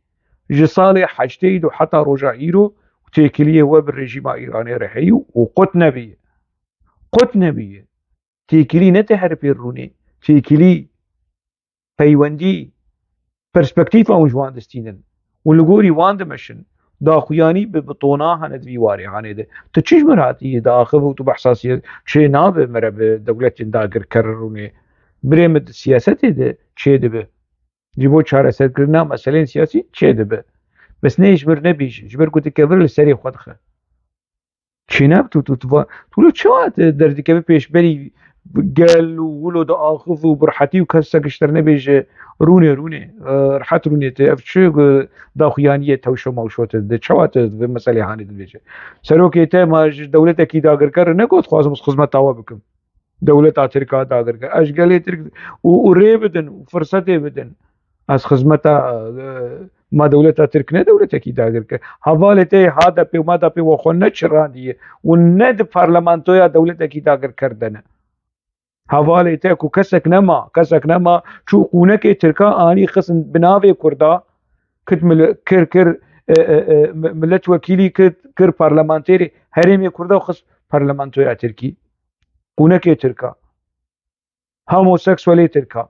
ji salê heştê û du heta roja îro têkiliyê we bi rejîma Îranê re heye û qut nebiye. Qut nebiye. Têkilî ne tê herî pê rûnê. Têkilî, peywendî, perspektîfa hûn ji wan distînin. Hûn li gorî wan dimeşin. Daxuyanî bi, bi tona hene di vî warê hanê de. Tu çi ji mir hatî diaxiv û tu behsa siyas-, çê nabe mere bi dewletên dagirker rûnê. Birê min di siyasetê de çê dibe. Ji bo çareserkirina meseleyên siyasî çêdibe. Bes nê ji mir nebî, ji ber ku dikevir li serê xwe dixe. Çênab tu, tu, tu va, tu lo çawa te derdikeve pêşberî gel û wilo diaxiv û bi rehetî û kesek ji te re nebêje rûnê, rûnê, e, rehet rûnê te, ev çi, e, daxuyaniyê tewşo mawşo te dide, çawa te vê meselê hanê dibêje? Serokê te ma ji dewletekî dagirker re negot, xwazim xizmeta we bikim. Dewleta Tirk a dagirker. Ez ji gelê Tirk û, û rê bidin û firsetê bidin. Ez xizmeta, e, ma dewleta Tirk ne dewletekî dagirker. Hevalê te HADEPê û MADEPê we xwe neçirandiye û ne di parlamentoya dewletekî dagirker de ne. Hevalê te ku kesek nema, kesek nema, çû qûnekê Tirka anî xistin bi navê Kurda, kit mil-, kir, kir, e, e, e, mi-, miletwekîlî kit, kir parlamenterê herêmê Kurda û xist parlamentoya Tirkî. Qûnekê Tirka. Homoseksuelê Tirka.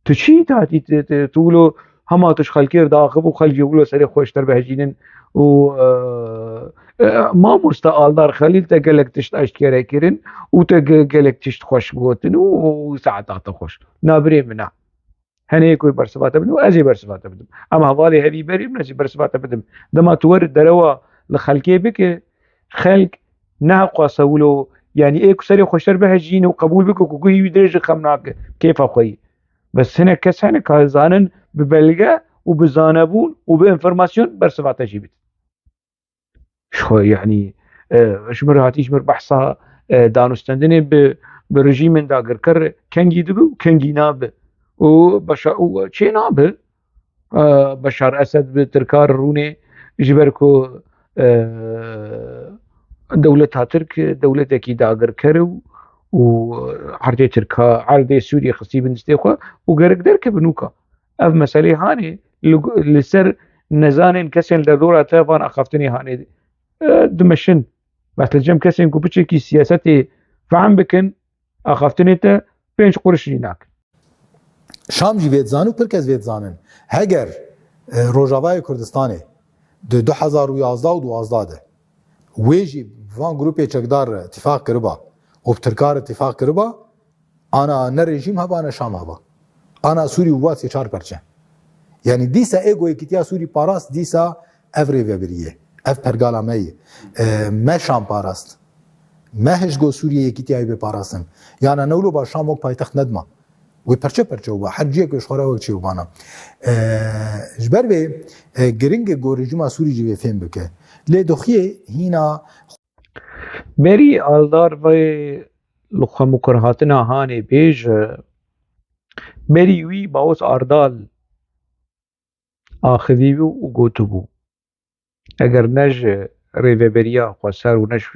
Tu çi îta dît, tu, tu, tu wilo hema tu ji xelkê re diaxiv û xelk jî wilo serê xwe ji te re bihejînin û, e, e, mamoste Aldar Xelîl te gelek tişt eşkere kirin û te ge-, gelek tişt xweş gotin û, û saeta te xweş. Na birê min e. Hene yê ku bersiva te bidin û ez ê bersiva te bidim. Em hevalê hevî berî min, ez ê bersiva te bidim. Dema tu wer derewa li xelkê bike, xelk neheqwase wilo, yanî ê ku serê xwe ji te re bihejîne û qebûl bike ku guhî wî dirêj e, xem nake, kêfa xwe yî. Bes hinek kes hene ka zanin bi belge û bi zanebûn û bi înformasyon bersiva te jî bidin. Ji xwe, yanî, e, ji mir hatî, ji mir behsa, e, danûstendinê bi, bi rejîmên dagirker kengî dibe û kengî nabe. Û beşa-, û çê nabe, e, Beşar Esed bi Tirka re rûnê, ji ber ku, e, dewleta Tirk dewletekî dagirker e û, û erdê Tirka, erdê Sûriyê xistî bin destê xwe û gerek derkeve nûka. Ev meselê hanê li, li ser nezanên kesên li derdora te van axaftinê hanê, e, dimeşin. Bes li cem kesên ku piçekî siyasetê fehm bikin, axaftinê te pênc quruş jî nakin. Şam jî vê dizan û pir kes vê dizanin. Heger, e, Rojavayê Kurdistanê di du hezar û yazdeh û duwazdeh de wê jî van grûpê çekdar re tifaq kiriba û bi Tirka re tifaq kiriba, ana ne rejîm heba ne Şam heba. Ana Sûrî û Wasê çar perçe. Yanî dîsa ê ku Yekîtiya Sûrî parast, dîsa ev rêvebiriyê, ev pergala me ye. E, me Şam parast. Me hişt go Sûriyê Yekîtiya bê parastin. Yana ne wilo ba Şam wek paytext nedima. Wê perçe perçe û ba. Her ciyek wê ji xwe re wek çê û bana. E, ji ber vê, e, giring e ku rejîma Sûrî jî vê fêm bike. Lê doxiyê hîna Berî Aldar vê li xwe mikur hatina hanê bêje, berî wî Bawos Ardal axivîbû û gotibû, eger ne ji Rêveberiya Xweser û ne ji,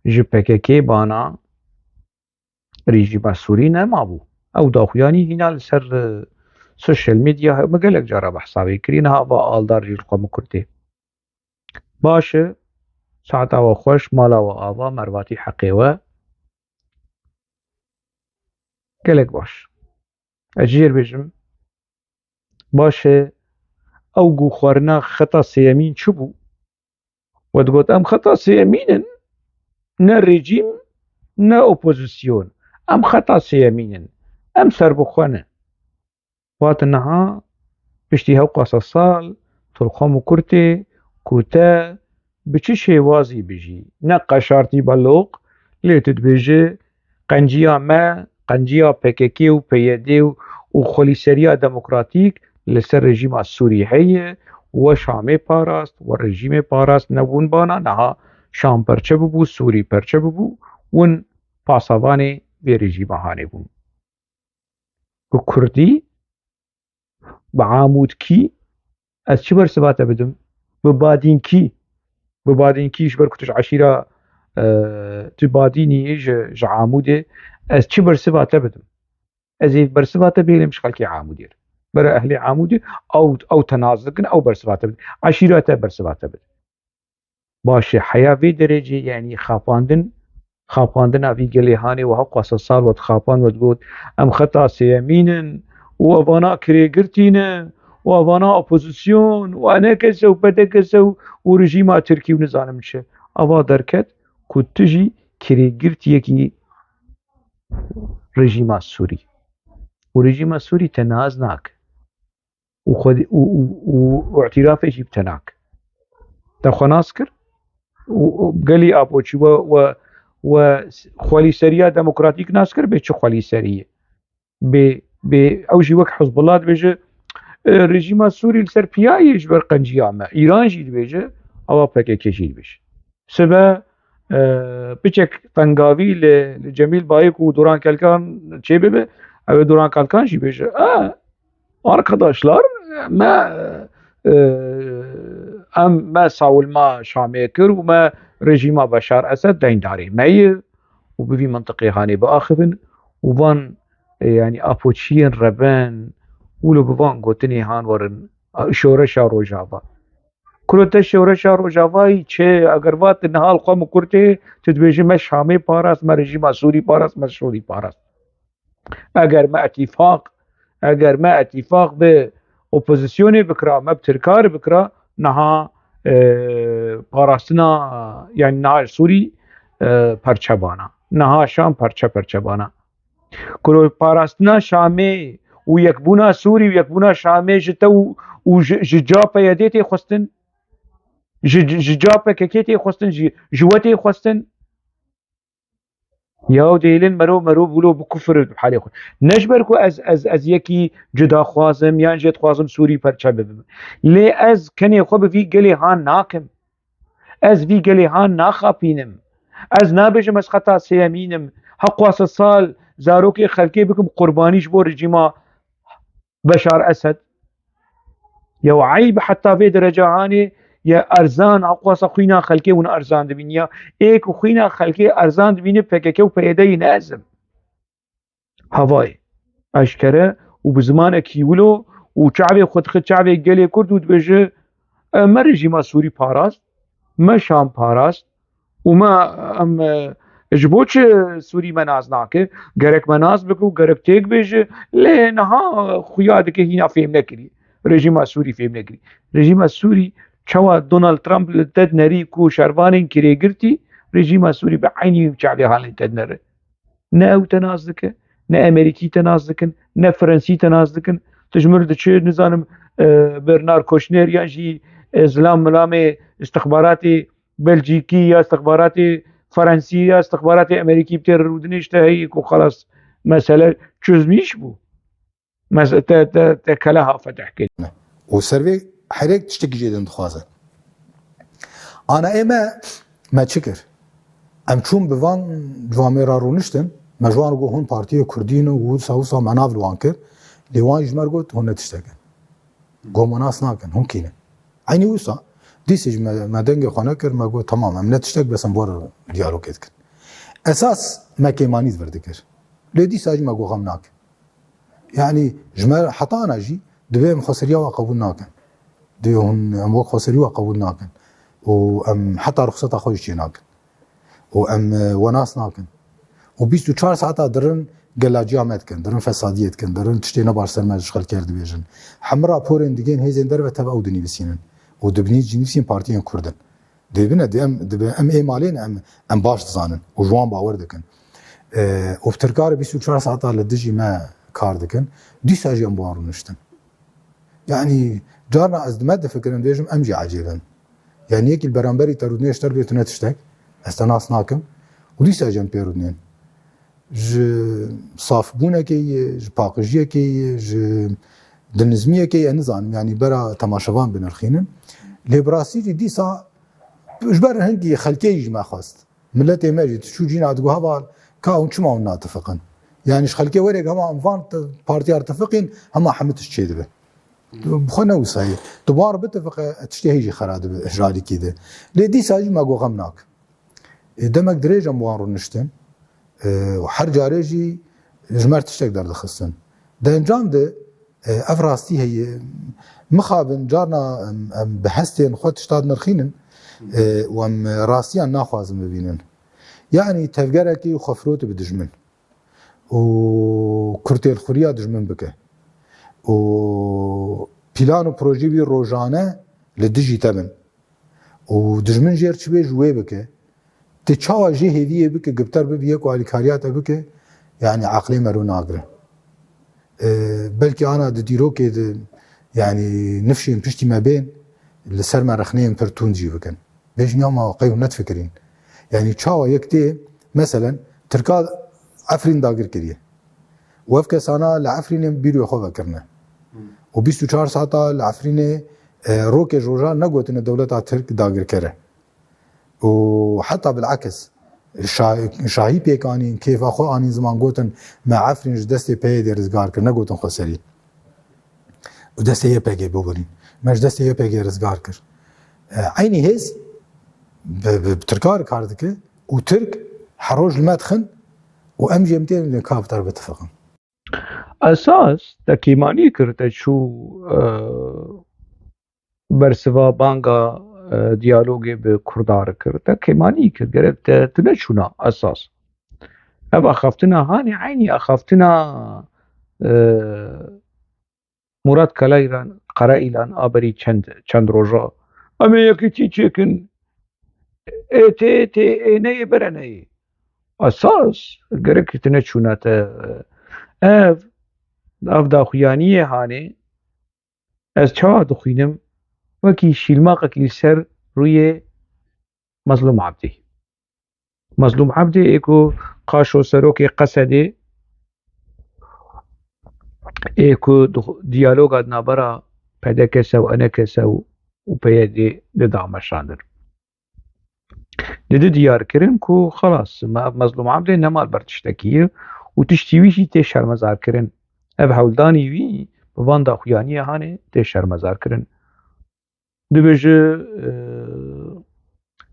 ji P K K bana, rejîma Sûrî nemabû. Ew daxuyanî hîna li ser, e, sosyal medya me gelek cara behsa wê kirî, niha va Aldar jî li xwe mikur tê. Baş e, saeta we xweş, mala we ava, mervatî heqê we. Gelek baş. Ez jê re bêjim, baş e, ew ku xwarina xeta sêyemîn çi bû? We digot, em xeta sêyemîn in, ne rejîm, ne opozîsyon. Em xeta sêyemîn in. Em serbixwe ne. Wate niha, piştî hewqasa sal, tu li xwe mikur tê ku te bi çi şêwazî bijî. Ne qeşartî beloq, lê tu dibêjî, qenciya me, qenciya P K K û P Y D û, û xwelîseriya demokratîk li ser rejîma Sûrî heye, we Şamê parast, we rejîmê parast, ne win bana, niha Şam perçe bibû, Sûrî perçe bibû, win pasavanê vê rejîma hanê bûn. Bi kurdî, bi amûdkî, ez çi bersiva te bidim? Bi badînkî, bi badînkî ji ber ku tu ji eşîra, e, tu badînî yî ji, ji Amûdê, ez çi bersiva te bidim? Ez ê bersiva te bihêlim ji xelkê Amûdê re. Bere ehlê Amûdê, ew, ew te nas dikin, ew bersiva te bidin. Eşîra te bersiva te bidin. Baş e, heya vê derecê, yanî xapandin, xapandina vî gelê hanê we hewqasa sal we dixapand, we digot, em xeta sêyemîn in û evana kirêgirtî ne û evana opozîsyon û E N K S û P D K S û, û rejîma Tirkî û nizanim çi. Ava derket ku tu jî kirêgirtiyekî rejîma Sûrî. Û rejîma Sûrî te nas nake. Û xwedî, û, û, û, û îtirafê jî bi te nake. Te xwe nas kir û, û gelî apoçî we, we, we xwelîseriya demokratîk nas kir, bê çi xwelîserî ye? Bê, bê ew jî wek Hizbullah dibêje, e, rejîma Sûrî li ser piya ye ji ber qenciya me. Îran jî dibêje, ava P K K jî dibêje. Sibe, e, piçek tengavî li, li Cemîl Bayik û Duran Kelkan çêbibe, ew ê Duran Kelkan jî bêje, e, arkadaşlar, me, e, em, me sawilma Şamê kir û me rejîma Beşar Esed deyndarê me ye û bi vî mintiqê hanê biaxivin û van, e, yanî apoçiyên reben û li bi van gotinê han werin, a, şoreşa Rojava. Kuro te şoreşa Rojavayî çi? Eger va tu niha li xwe mikur tê, tu dibêjî me Şamê parast, me rejîma Sûrî parast, me Sûrî parast. Eger me îtîfaq, eger me îtîfaq bi opozîsyonê bikira, me bi Tirka re bikira, niha, e, parastina, yanî niha Sûrî, e, perçe bana. Niha Şam perçe perçe bana. Kuro parastina Şamê û yekbûna Sûrî û yekbûna Şamê ji te û, û ji, ji ca P Y D tê xwestin? Ji, ji ca P K K tê xwestin? Ji, ji we tê xwestin? Ya dêlin mero, mero bûlo bi kufir halê xwe. Ne ji ber ku ez, ez, ez yekî cudaxwaz im yan jê dixwazim Sûrî perçe bibim. Lê ez kenê xwe bi vî gelê han nakim. Ez vî gelê han naxapînim. Ez nabêjim ez xeta sêyemîn im. Heqwasa sal zarokê xelkê bikim qurbanî ji bo rejîma Beşar Esed. Yew eyb heta vê derece hanê ye erzan, heqwasa xwîna xelkê hûn erzan dibîn ya. Ê ku xwîna xelkê erzan dibîne P K K û P Y D yî ne ez im. Havayê eşkere û bi zimanekî wilo û çavê xwe dixit çavê gelê Kurd û dibêje, e, me rejîma Sûrî parast, me Şam parast û me, em, e, ji bo çi Sûrî me nas nake? Gerek me nas bike û gerek têk bêje, lê niha xuya dike hîna fêm nekirî. Rejîma Sûrî fêm nekirî. Rejîma Sûrî çawa Donald Trump li te dinerî ku şervanên kirêgirtî, rejîma Sûrî bi eynî çavê halê te dinere. Ne ew te nas dike, ne Emerîkî te nas dikin, ne Frensî te nas dikin. Tu ji mir diçi, nizanim, e, Bernard Kushner yan jî, e, zilam milamê istixbaratê Belcîkî ya istixbaratê Frensî ya istixbaratê Emerîkî bi tê rûdinê ji te heyî ku xelas mesele çözmîş bû. Mes-, te, te, te keleha fetih kir. Û ser vê herêk tiştekî jê din dixwaze. Ana ê me, me çi kir? Em çûn bi van civamê re rûniştin, me ji wan got hûn partiyê kurdî ne û wisa wisa me nav li wan kir. Lê wan jî ji me re got hûn ne tiştek in. Got me nas nakin, hûn kî ne? Eynî wisa. Dîsê jî me, me dengê xwe nekir, me got, "Tamam, em ne tiştek, bes em bo re diyalogê dikin." Esas me kêmanî di vir dikir. Lê dîsa jî me got, "Xem nakin." Yanî ji me heta ana jî divê em xweseriya we qebûl nakin. Divê hûn em wek xweserî we qebûl nakin. Û em heta ruxseta xwe jî çê nakin. Û em, e, we nas nakin. Û bîst û çar saeta dirin gelaciya me dikin, dirin fesadiyê dikin, dirin tiştê ne baş ser me ji xelkê re dibêjin. Hemû raporên digên hêzên derve tev ew dinivîsînin. Û dibinî-, dinivîsîn partiyên Kurd in. Dibine, di em, dibe, em ê malê ne, em, em baş dizanin û ji wan bawer dikin. E, û bi Tirka re bîst û çar saeta li dijî me kar dikin. Dîsa jî em bi wan rûniştin. Yanî carna ez di me difikirim, dibêjim em jî ecêb in. Yanî yekî li beramberî te rûdinê ji te re bê tune tiştek, ez te nas nakim û dîsa jî em pê rûdinên. Ji safbûnekê yê, ji paqijiyekê yê, ji dilnizmiyekê yê, ez nizanim, yanî bera temaşevan binirxînin. Lê bi rastî jî dîsa ji ber hingî xelkê jî me xwest. Miletê me jî diçû cîna digot, "Heval, ka hûn çima hûn natifiqin?" Yanî ji xelkê werê hema em van ti-, partiya re tifiqîn, hema hemû tişt çêdibe. Bi xwe ne wisa ye. Tu wan re bitifiqe, tiştê hê jî xera dibe ji alîkî de. Lê dîsa jî me got xem nak. Ê, demek dirêj em wan rûniştin. Ê, û her carê jî ji me re tiştek derdixistin. Di encam de, ê, ev rastî heye. Mixabin carna em, em bi hestên xwe tişta dinirxînin, ê, û em rastiyan naxwazin bibînin. Yanî tevgerekî xwe firote bi dijmin. Û kurtêlxuriya dijmin bike. Û plan û projê wî rojane li dijî te bin. Û dijmin jê re çi bê ji wê bike. Tê çawa jê hêviyê bike, gipter bibiye ku alîkariya te bike, yanî eqlê mero nagire. E, belkî ana di dîrokê de, yanî nifşên piştî me bên, li ser me rexneyên pir tund jî bikin. Bêjin ya ma qey hûn nedifikirîn. Yanî çawa yek tê, meselen, Tirka Efrîn dagir kiriye. Û ev kesana li Efrînê bîroyê xwe vekirine. Û bîst û çar saeta li Efrînê, e, rokê ji rojan negotine dewleta Tirk dagirker e. Û heta bilakis, şa-, şahî pêk anîn, kêfa xwe anîn ziman, gotin, "Me Efrîn ji destê P Y D'ê rizgar kir, negotin xweserî. Û destê Y P G bibûrîn. Me ji destê Y P G rizgar kir." E, eynî hêz bi, bi, bi Tirka re kar dike û Tirk her roj li me dixin û em jî em tê ka bi te re bitifiqin. Esas te kêmanî kir, te çû, e, bersiva banga, e, diyalogê bi Kurda re kir. Te kêmanî kir, gerek te, tu neçûna esas. Ev axaftina hanê eynî axaftina, e, Murat Karayilan, Karayilan a berî çend, çend roja. Em ê yekîtî çêkin. Ê tê, tê, ê neyê, bere neyê. Esas, gerek tu neçûna te. Ev, ev daxuyaniyê hanê, ez çawa dixwînim, wekî şîlmaqekî li ser rûyê Mezlûm Abdî. Mezlûm Abdî ê ku qaşo serokê Qesedê, ê ku di xwe-, diyaloga di navbera P D K S û E N K S û, û P Y D de dameşandin. Didi diyar kirin ku xelas, me-, Mezlûm Abdê nema li ber tiştekî ye û tiştî wî jî tê şermezarkirin. Ev hewldanî wî bi van daxuyaniyê hanê tê şermezarkirin. Dibêje, e,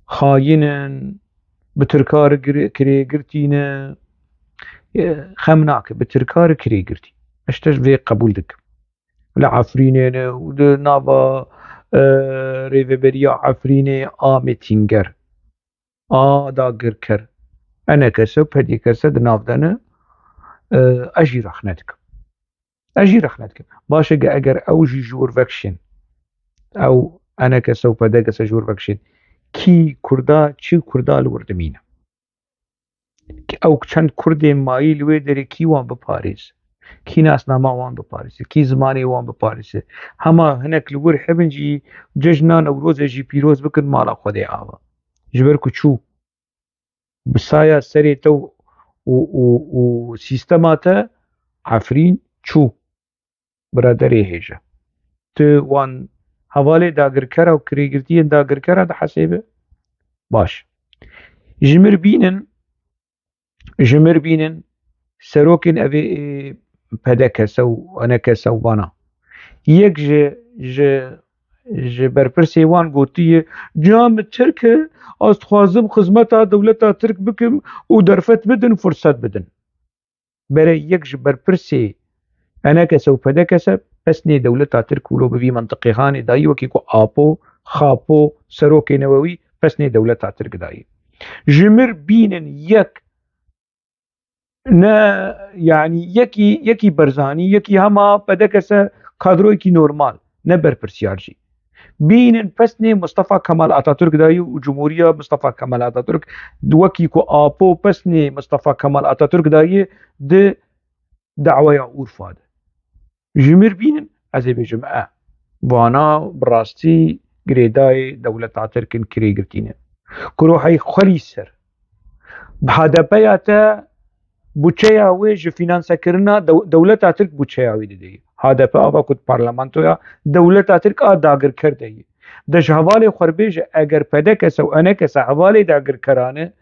xayîn in, bi Tirka re gir-, kirêgirtî ne, e, xem nake, bi Tirka re kirêgirtî. Ez te vê qebûl dikim. Li Efrînê ne û di nava, e, rêveberiya Efrînê a mêtînger, a dagirker, E N K S û P D K S di nav de ne, e, ez jî rexne dikim. Ez jî rexne dikim. Baş e, ge-, eger ew jî ji wir vekişên, ew E N K S û P D K S ji wir vekişên, kî Kurda, çi Kurda li wir dimîne? Ew çend Kurdên mayî li wê derê kî wan biparêze? Kî nasnama wan biparêze? Kî zimanê wan biparêze? Hema hinek li wir hebin jî cejna Newrozê jî pîroz bikin mala Xwedê ava. Ji ber ku çû. Bi saya serê te û, û, û, û sîstema te Efrîn çû. Biraderê hêja. Tu wan hevalê dagirkera û kirêgirtiyên dagirkera dihesêbe? Baş. Ji mir bînin, ji mir bînin serokên evê ê P D K S û E N K S û vana. Yek ji, ji, ji berpirsê wan gotiye, "Ciya min Tirk e, ez dixwazim xizmeta dewleta Tirk bikim û derfet bidin, furset bidin." Berê yek ji berpirsê E N K S û P D K S pesnê dewleta Tirk wilo bi vî mentiqê hanê dayî, wekî ku Apo, Xapo, serokê newe wî pesnê dewleta Tirk dayî. Ji mir bînin yek ne, yanî yekî, yekî Barzanî, yekî hema P D K S kadroyekî normal, ne berpirsiyar jî. Bînin pesnê Mustafa Kemal Atatürk dayî û Cumhuriya Mustafa Kemal Atatürk, wekî ku Apo pesnê Mustafa Kemal Atatürk dayî di dawaya Urfa de. Ji mir bînin, ez ê bêjim, e, vana bi rastî girêdayê dewleta Tirk in, kirêgirtî ne. Ku rohey xwelî ser. H D P ya te buçeya wê ji fînansekirina dew-, dewleta Tirk buçeya wî didê. H D P ava ku di parlamentoya dewleta Tirk a dagirker de ye. De ji hevalê xwe re bêje, eger P D K S û E N K S hevalê dagirkeran e,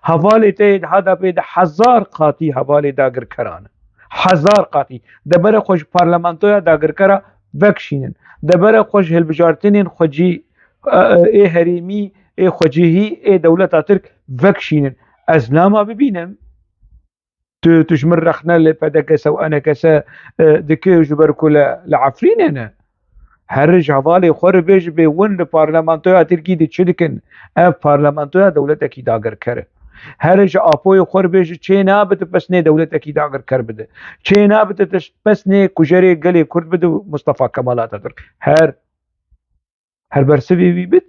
hevalê te yê di H D P de hezar qatî hevalê dagirkeran e. Hezar qatî. De bere xwe ji parlamentoya dagirkera vekişînin. De bere xwe ji hilbijartinên xwecî, e, e, ê herêmî, ê xwecihî, ê dewleta Tirk vekişînin. Ez nama bibînim. Tu, tu ji min rexne li P D K S û E N K S, e, dike ji ber ku li, li Efrînê ne. Her ji hevalê xwe re bêjibê win li parlamentoya Tirkî de çi dikin? Ev parlamentoya dewletekî dagirker e. Her ji Apoyê xwe re bêje çê nabe tu pesnê dewletekî dagirker bide. Çê nabe tu pesnê kujerê gelê Kurd bide Mustafa Kemal Atatürk. Her Her bersivê wî bit,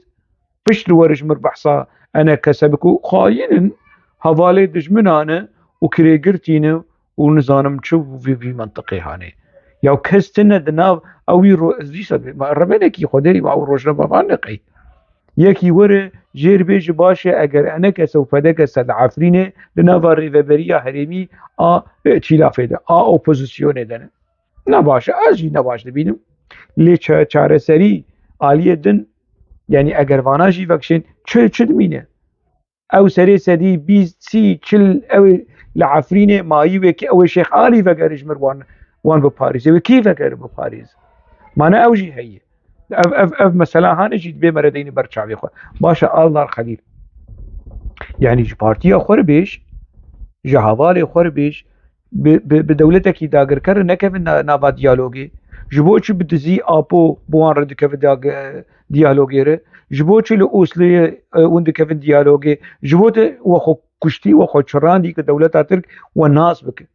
pişt li werê ji mir behsa E N K S bik û xayîn in, hevalê dijminan e û kirêgirtî ne û nizanim çi û vî, vî mentiqê hanê. Ya kes tine di nav ew wî ro-, ez dîsa bê, ma rebenekî Xwedê ma ew rojnamevan ne qey. Yekî were jêr bêje baş e, eger E N K S û P D K S li Efrînê di nava rêveberiya herêmî a, e, çîlafê de, a opozisyonê de ne. Ne baş e, ez jî ne baş dibînim. Lê ça-, çareserî aliyê din, yanî eger vana jî vekişên, çi, çi dimîne? Ew serê sedî bîst, sî, çil, ew ê li Efrînê mayî wê ki ew ê Şêx Alî vegere ji mir wan, wan biparêze. Wê kî vegere biparêze? Ma ne ew jî heye. Ev, ev, ev mesela hane jî dibê mere deyne ber çavê xwe. Baş e, Aldar Xelîl. Yanî ji partiya xwe re bêj, ji hevalê xwe re bêj, bi, bi, bi dewletekî dagirker re nekevin na-, nava diyalogê. Ji bo çi bi dizî Apo bi wan re dikeve dag-, diyalogê re? Ji bo çi li Osleyê, e, hûn dikevin diyalogê? Ji bo te we xwe kuştî, we xwe çirandî ki dewleta Tirk we nas bike.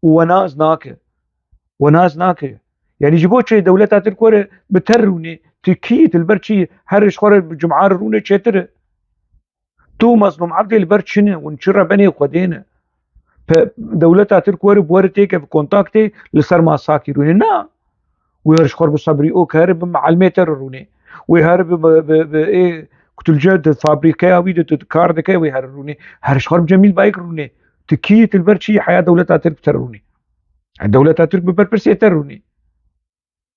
Û we nas nake. We nas nake. Yanî ji bo çi dewleta Tirk were bi te rûnê? Tu kî yî, tu li ber çi yî? Her ji xwe re bi cuma re rûnê çêtir e. Tu û Mezlûm Ebdê li ber çi ne? Hûn çi rebenê Xwedê ne? Pe-, dewleta Tirk were bi were têke bi kontaktê li ser masakî rûnê. Na. Wê her ji xwe re bi sebrî û ke here bi meelmê te re rûnê. Wê here bi, bi, bi, bi ê kutulce di fabrîkeya wî de tu kar dike wê here rûnê. Her ji xwe re bi Cemîl Bayik rûnê. Tu kî yî, tu li ber çi yî heya dewleta Tirk bi te rûnê? Dewleta Tirk bi berpirsê te rûnê.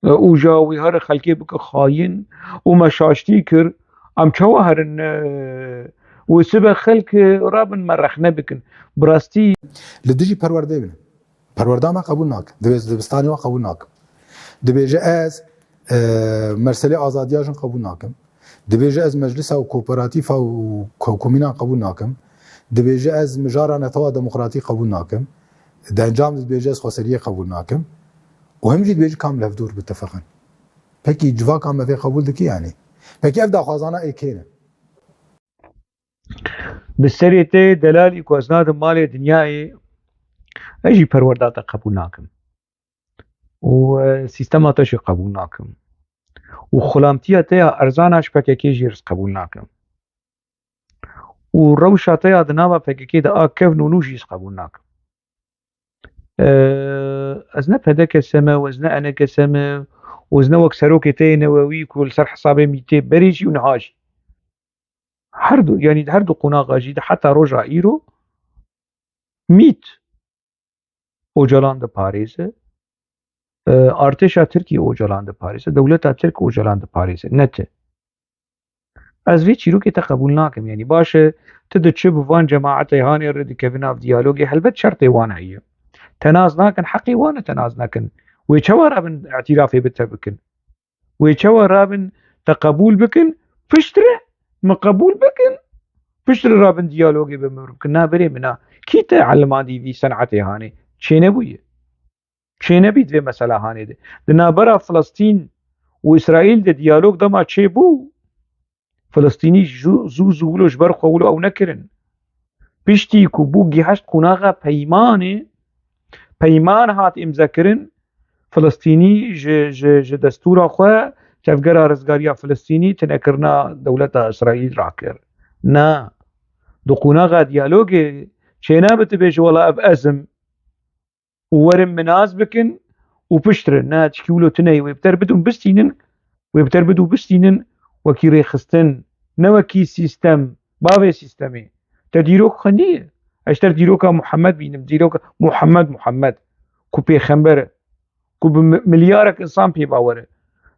Û ja wî here xelkê bike xayîn û me şaştî kir. Em çawa herin, e, û sibe xelk, e, rabin me rexne bikin. Bi rastî. Li dijî perwerdeyê bine. Perwerda me qebûl nakim. Divê ez dibistanê we qebûl nakim. Dibêje ez, e, merselê azadiya jin qebûl nakim. Dibêje ez meclisa û kooperatîfa û ko-, komînan qebûl nakim. Dibêje ez mijara netewa demokratî qebûl nakim. Di encam de dibêje ez xweseriyê qebûl nakim. Û him jî dibêje kam levdor bitefeqin. Pekî civaka me vê qebûl dikî yanî? Pekî ev daxwazana ê kê ne? Bi serê te delalî ku ez nadim malê dinyayê, ez jî perwerda te qebûl nakim. Û, e, sîstema te jî qebûl nakim. Û xulamtiya te ya erzana ji P K K jî ez qebûl nakim. Û rewşa te ya di nava P K K de a kevn û nû jî ez qebûl nakim. E, ez ne P D K S me û ez ne E N K S me û ez ne wek serokê te yê newewî ku li ser hesabê mîtê berê jî û niha jî. Her du, yanî di her du qonaxa jî de heta roja îro mît Ocalan diparêze, e, artêşa Tirkî Ocalan diparêze, dewleta Tirk Ocalan diparêze, ne ti. Ez vê çîrokê te qebûl nakim. Yanî baş e, tu diçi bi van cemaetê hanê re dikevî nav diyalogê, helbet şertê wan heye. Te nas nakin, heqê wan e te nas nekin. Wê çawa rabin îtirafê bi te bikin? Wê çawa rabin te qebûl bikin? Piştre min qebûl bikin. Piştre rabin diyalogê bi min bikin. Na birê min a. Kî te elimandî vî senetê hanê? Çênebûye. Çênebî di vê mesela hanê de. Di navbera Filistîn û Îsraîl de diyalog dema çêbû, Filistînî zû zû zû wilo ji ber xwe wilo ew nekirin. Piştî ku bû giheşt qonaxa peymanê, peyman hat îmzekirin, Filistînî ji, ji, ji destûra xwe Tevgera Rizgariya Filistînî tinekirina dewleta Îsraîl rakir. Na, di qonaxa diyalogê çênabe tu bêjî wela ev ez im û werin min nas bikin û piştre, na, çikî wilo tune ye, wê bi ter bidûn bistînin, wê bi ter bidû bistînin wekî rêxistin, ne wekî sîstem, bavê sîstemê. Te dîrok xwendiye? Ez ji te dîroka Muhammed bînim, dîroka Muhammed, Muhammed, ku pêxember e, ku bi mi-, milyarek insan pê bawer e.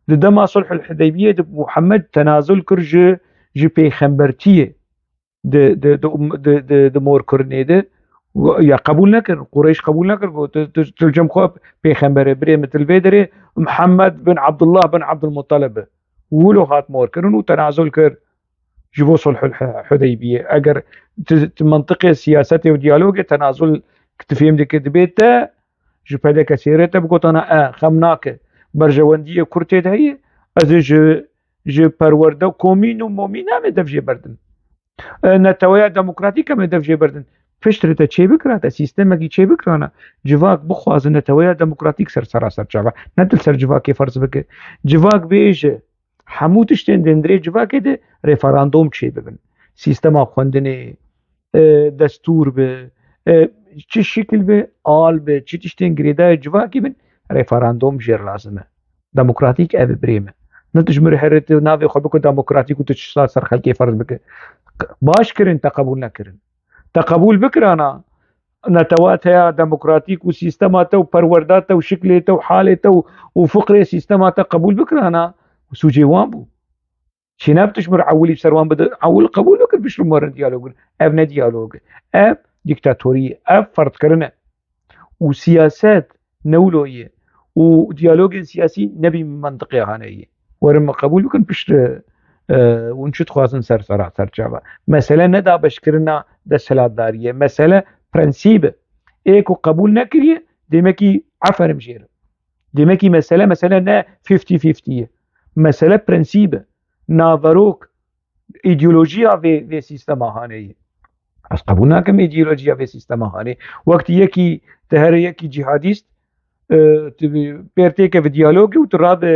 Di dema Sulhul Hudeybiyê de Muhammed tenazul kir ji, ji pêxembertiyê. Di, di, di, di, di, di morkirinê de ya qebûl nekir. Qureyş qebûl nekir. Got, tu, tu, tu cem xwe pêxember e, birê min, tu li vê derê Muhammed bin Abdullah bin Abdulmuttalib e. Wilo hat morkirin û tenazul kir ji bo Sulhul Hu-, Hudeybiyê. Eger tu, tu mentiqê siyasetê û diyalogê tenazul tu fêm dikir, dibê te ji P D K S re te bigotana, e, xem nake, berjewendiyê Kurd tê de heye, ez ê ji, ji perwerde komîn û momîn em ê dev jê berdin. E, neteweya demokratîk em ê dev jê berdin. Piştre te çêbikira, te sîstemekî çêbikirana, civak bixwaze neteweya demokratîk ser sera ser çava. Ne tu li ser civakê ferz bike. Civak bêje, hemû tiştên di hundirê civakê de referandom çêbibin. Sîstema xwendinê, e, destûr bi, e, çi şikil bi, al bi, çi tiştên girêdayê civakê bin, referandom jêr lazim e. Demokratîk ev e birê min. Ne tu ji min re here tu navê xwe biko demokratîk û tu tişta ser xelkê ferz bike. Baş kirin, te qebûl nekirin. Te qebûl bikirana, netewa te ya demokratîk û sîstema te û perwerda te û şiklê te û halê te û, û fikrê sîstema te qebûl bikirana, sûcê wan bû. Çênab tu ji min re ewilî bi ser wan bide, ewil qebûl bikir, bişrin werin diyalog bin. Ev ne diyalog e. Ev dîktatorî ye. Ev ferdkirin e. Û siyaset ne wilo ye. Û diyalogên siyasî ne bi mentiqê hane ye. Werin min qebûl bikin, piştre, e, hûn çi dixwazin ser sera, ser çava. Mesele ne dabeşkirina desthilatdariyê. Mesele prensîb e. Ê ku qebûl nekiriye, demekî eferim jê re. Demekî mesele, mesele ne fifty fifty ye. Mesele prensîb e. Naverok, îdeolojiya vê, vê sîstema hane ye. Ez qebûl nakim îdeolojiya vê sîstema hane. Wekî yekî, te here yekî cîhadîst, e, tu bi-, pêr têkeve diyalogê û tu rabe,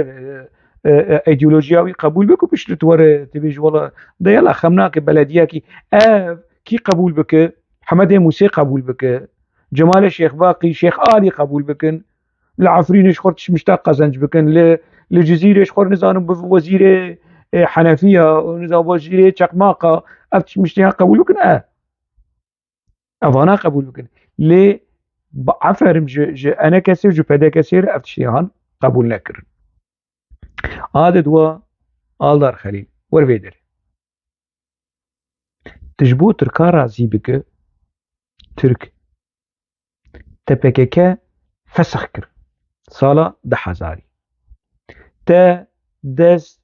e, e, e, îdeolojiya wî qebûl bike û piştre tu were, tu bêjî, wela, de yela xem nake belediyekî. Ev kî qebûl bike? Hemedê Mûsê qebûl bike. Cemalê Şêxbaqî, Şêx Alî qebûl bikin. Li Efrînê ji xwe tişmişta qezenc bikin. Li, li Cizîrê ji xwe nizanim bi wezîrê, e, Henefiya, û nizam wezîrê Çeqmaqa, ev tişmiştiyan qebûl bikin, e. Evana qebûl bikin. Lê bi eferim ji, ji ENKSê û ji PDKSê re ev tiştiyan qebûl nekirin. Adet wa Aldar Xelîl, wer vê derê. Tu ji bo Tirka razî bike, Tirk. Te PKK fesix kir. Sala du hezarî. Te dest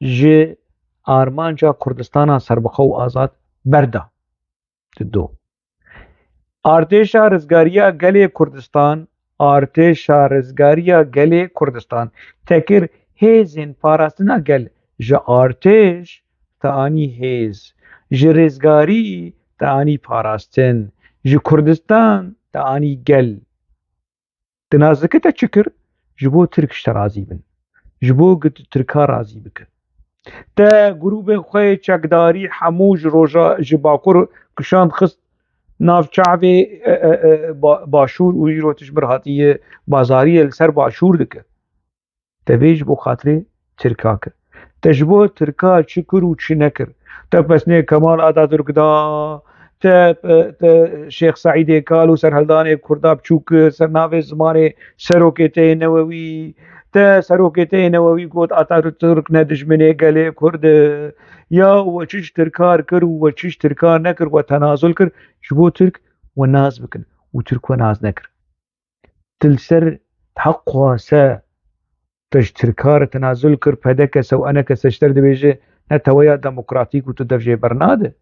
ji armanca Kurdistana serbixwe û azad berda. Dido. Artêşa Rizgariya Gelê Kurdistan, Artêşa Rizgariya Gelê Kurdistan, te kir hêzên parastina gel. Ji artêş te anî hêz, ji rizgarî te anî parastin, ji Kurdistan te anî gel. Di nazike te çi kir? Ji bo Tirk ji te razî bin. Ji bo ku tu Tirka razî bike. Te grûbên xwe yê çekdarî hemû ji roja, ji Bakur kişand xist nav çavê, e, e, e, ba-, Başûr û îro tu ji mir hatiye bazariyê li ser Başûr dike. Te vê ji bo xatirê Tirka kir. Te ji bo Tirka çi kir û çi nekir? Te pesnê Kemal Atatürk da, te, te Şêx Seîdê Kal û serhildanê Kurda biçûk kir, ser navê zimanê serokê te yê newewî, Te serokê te yê newewî got, Atatürk ne dijminê gelê Kurd e. Ya we çi ji Tirkar kir û we çi ji Tirkar nekir, we tenazul kir, ji bo Tirk we nas bikin û Tirk we nas nekir. Tu li ser heq xwase te ji Tirkar tenazul kir, P D K S û E N K S ji te re dibêje, ne teweya demokratîk û tu dev jê bernade.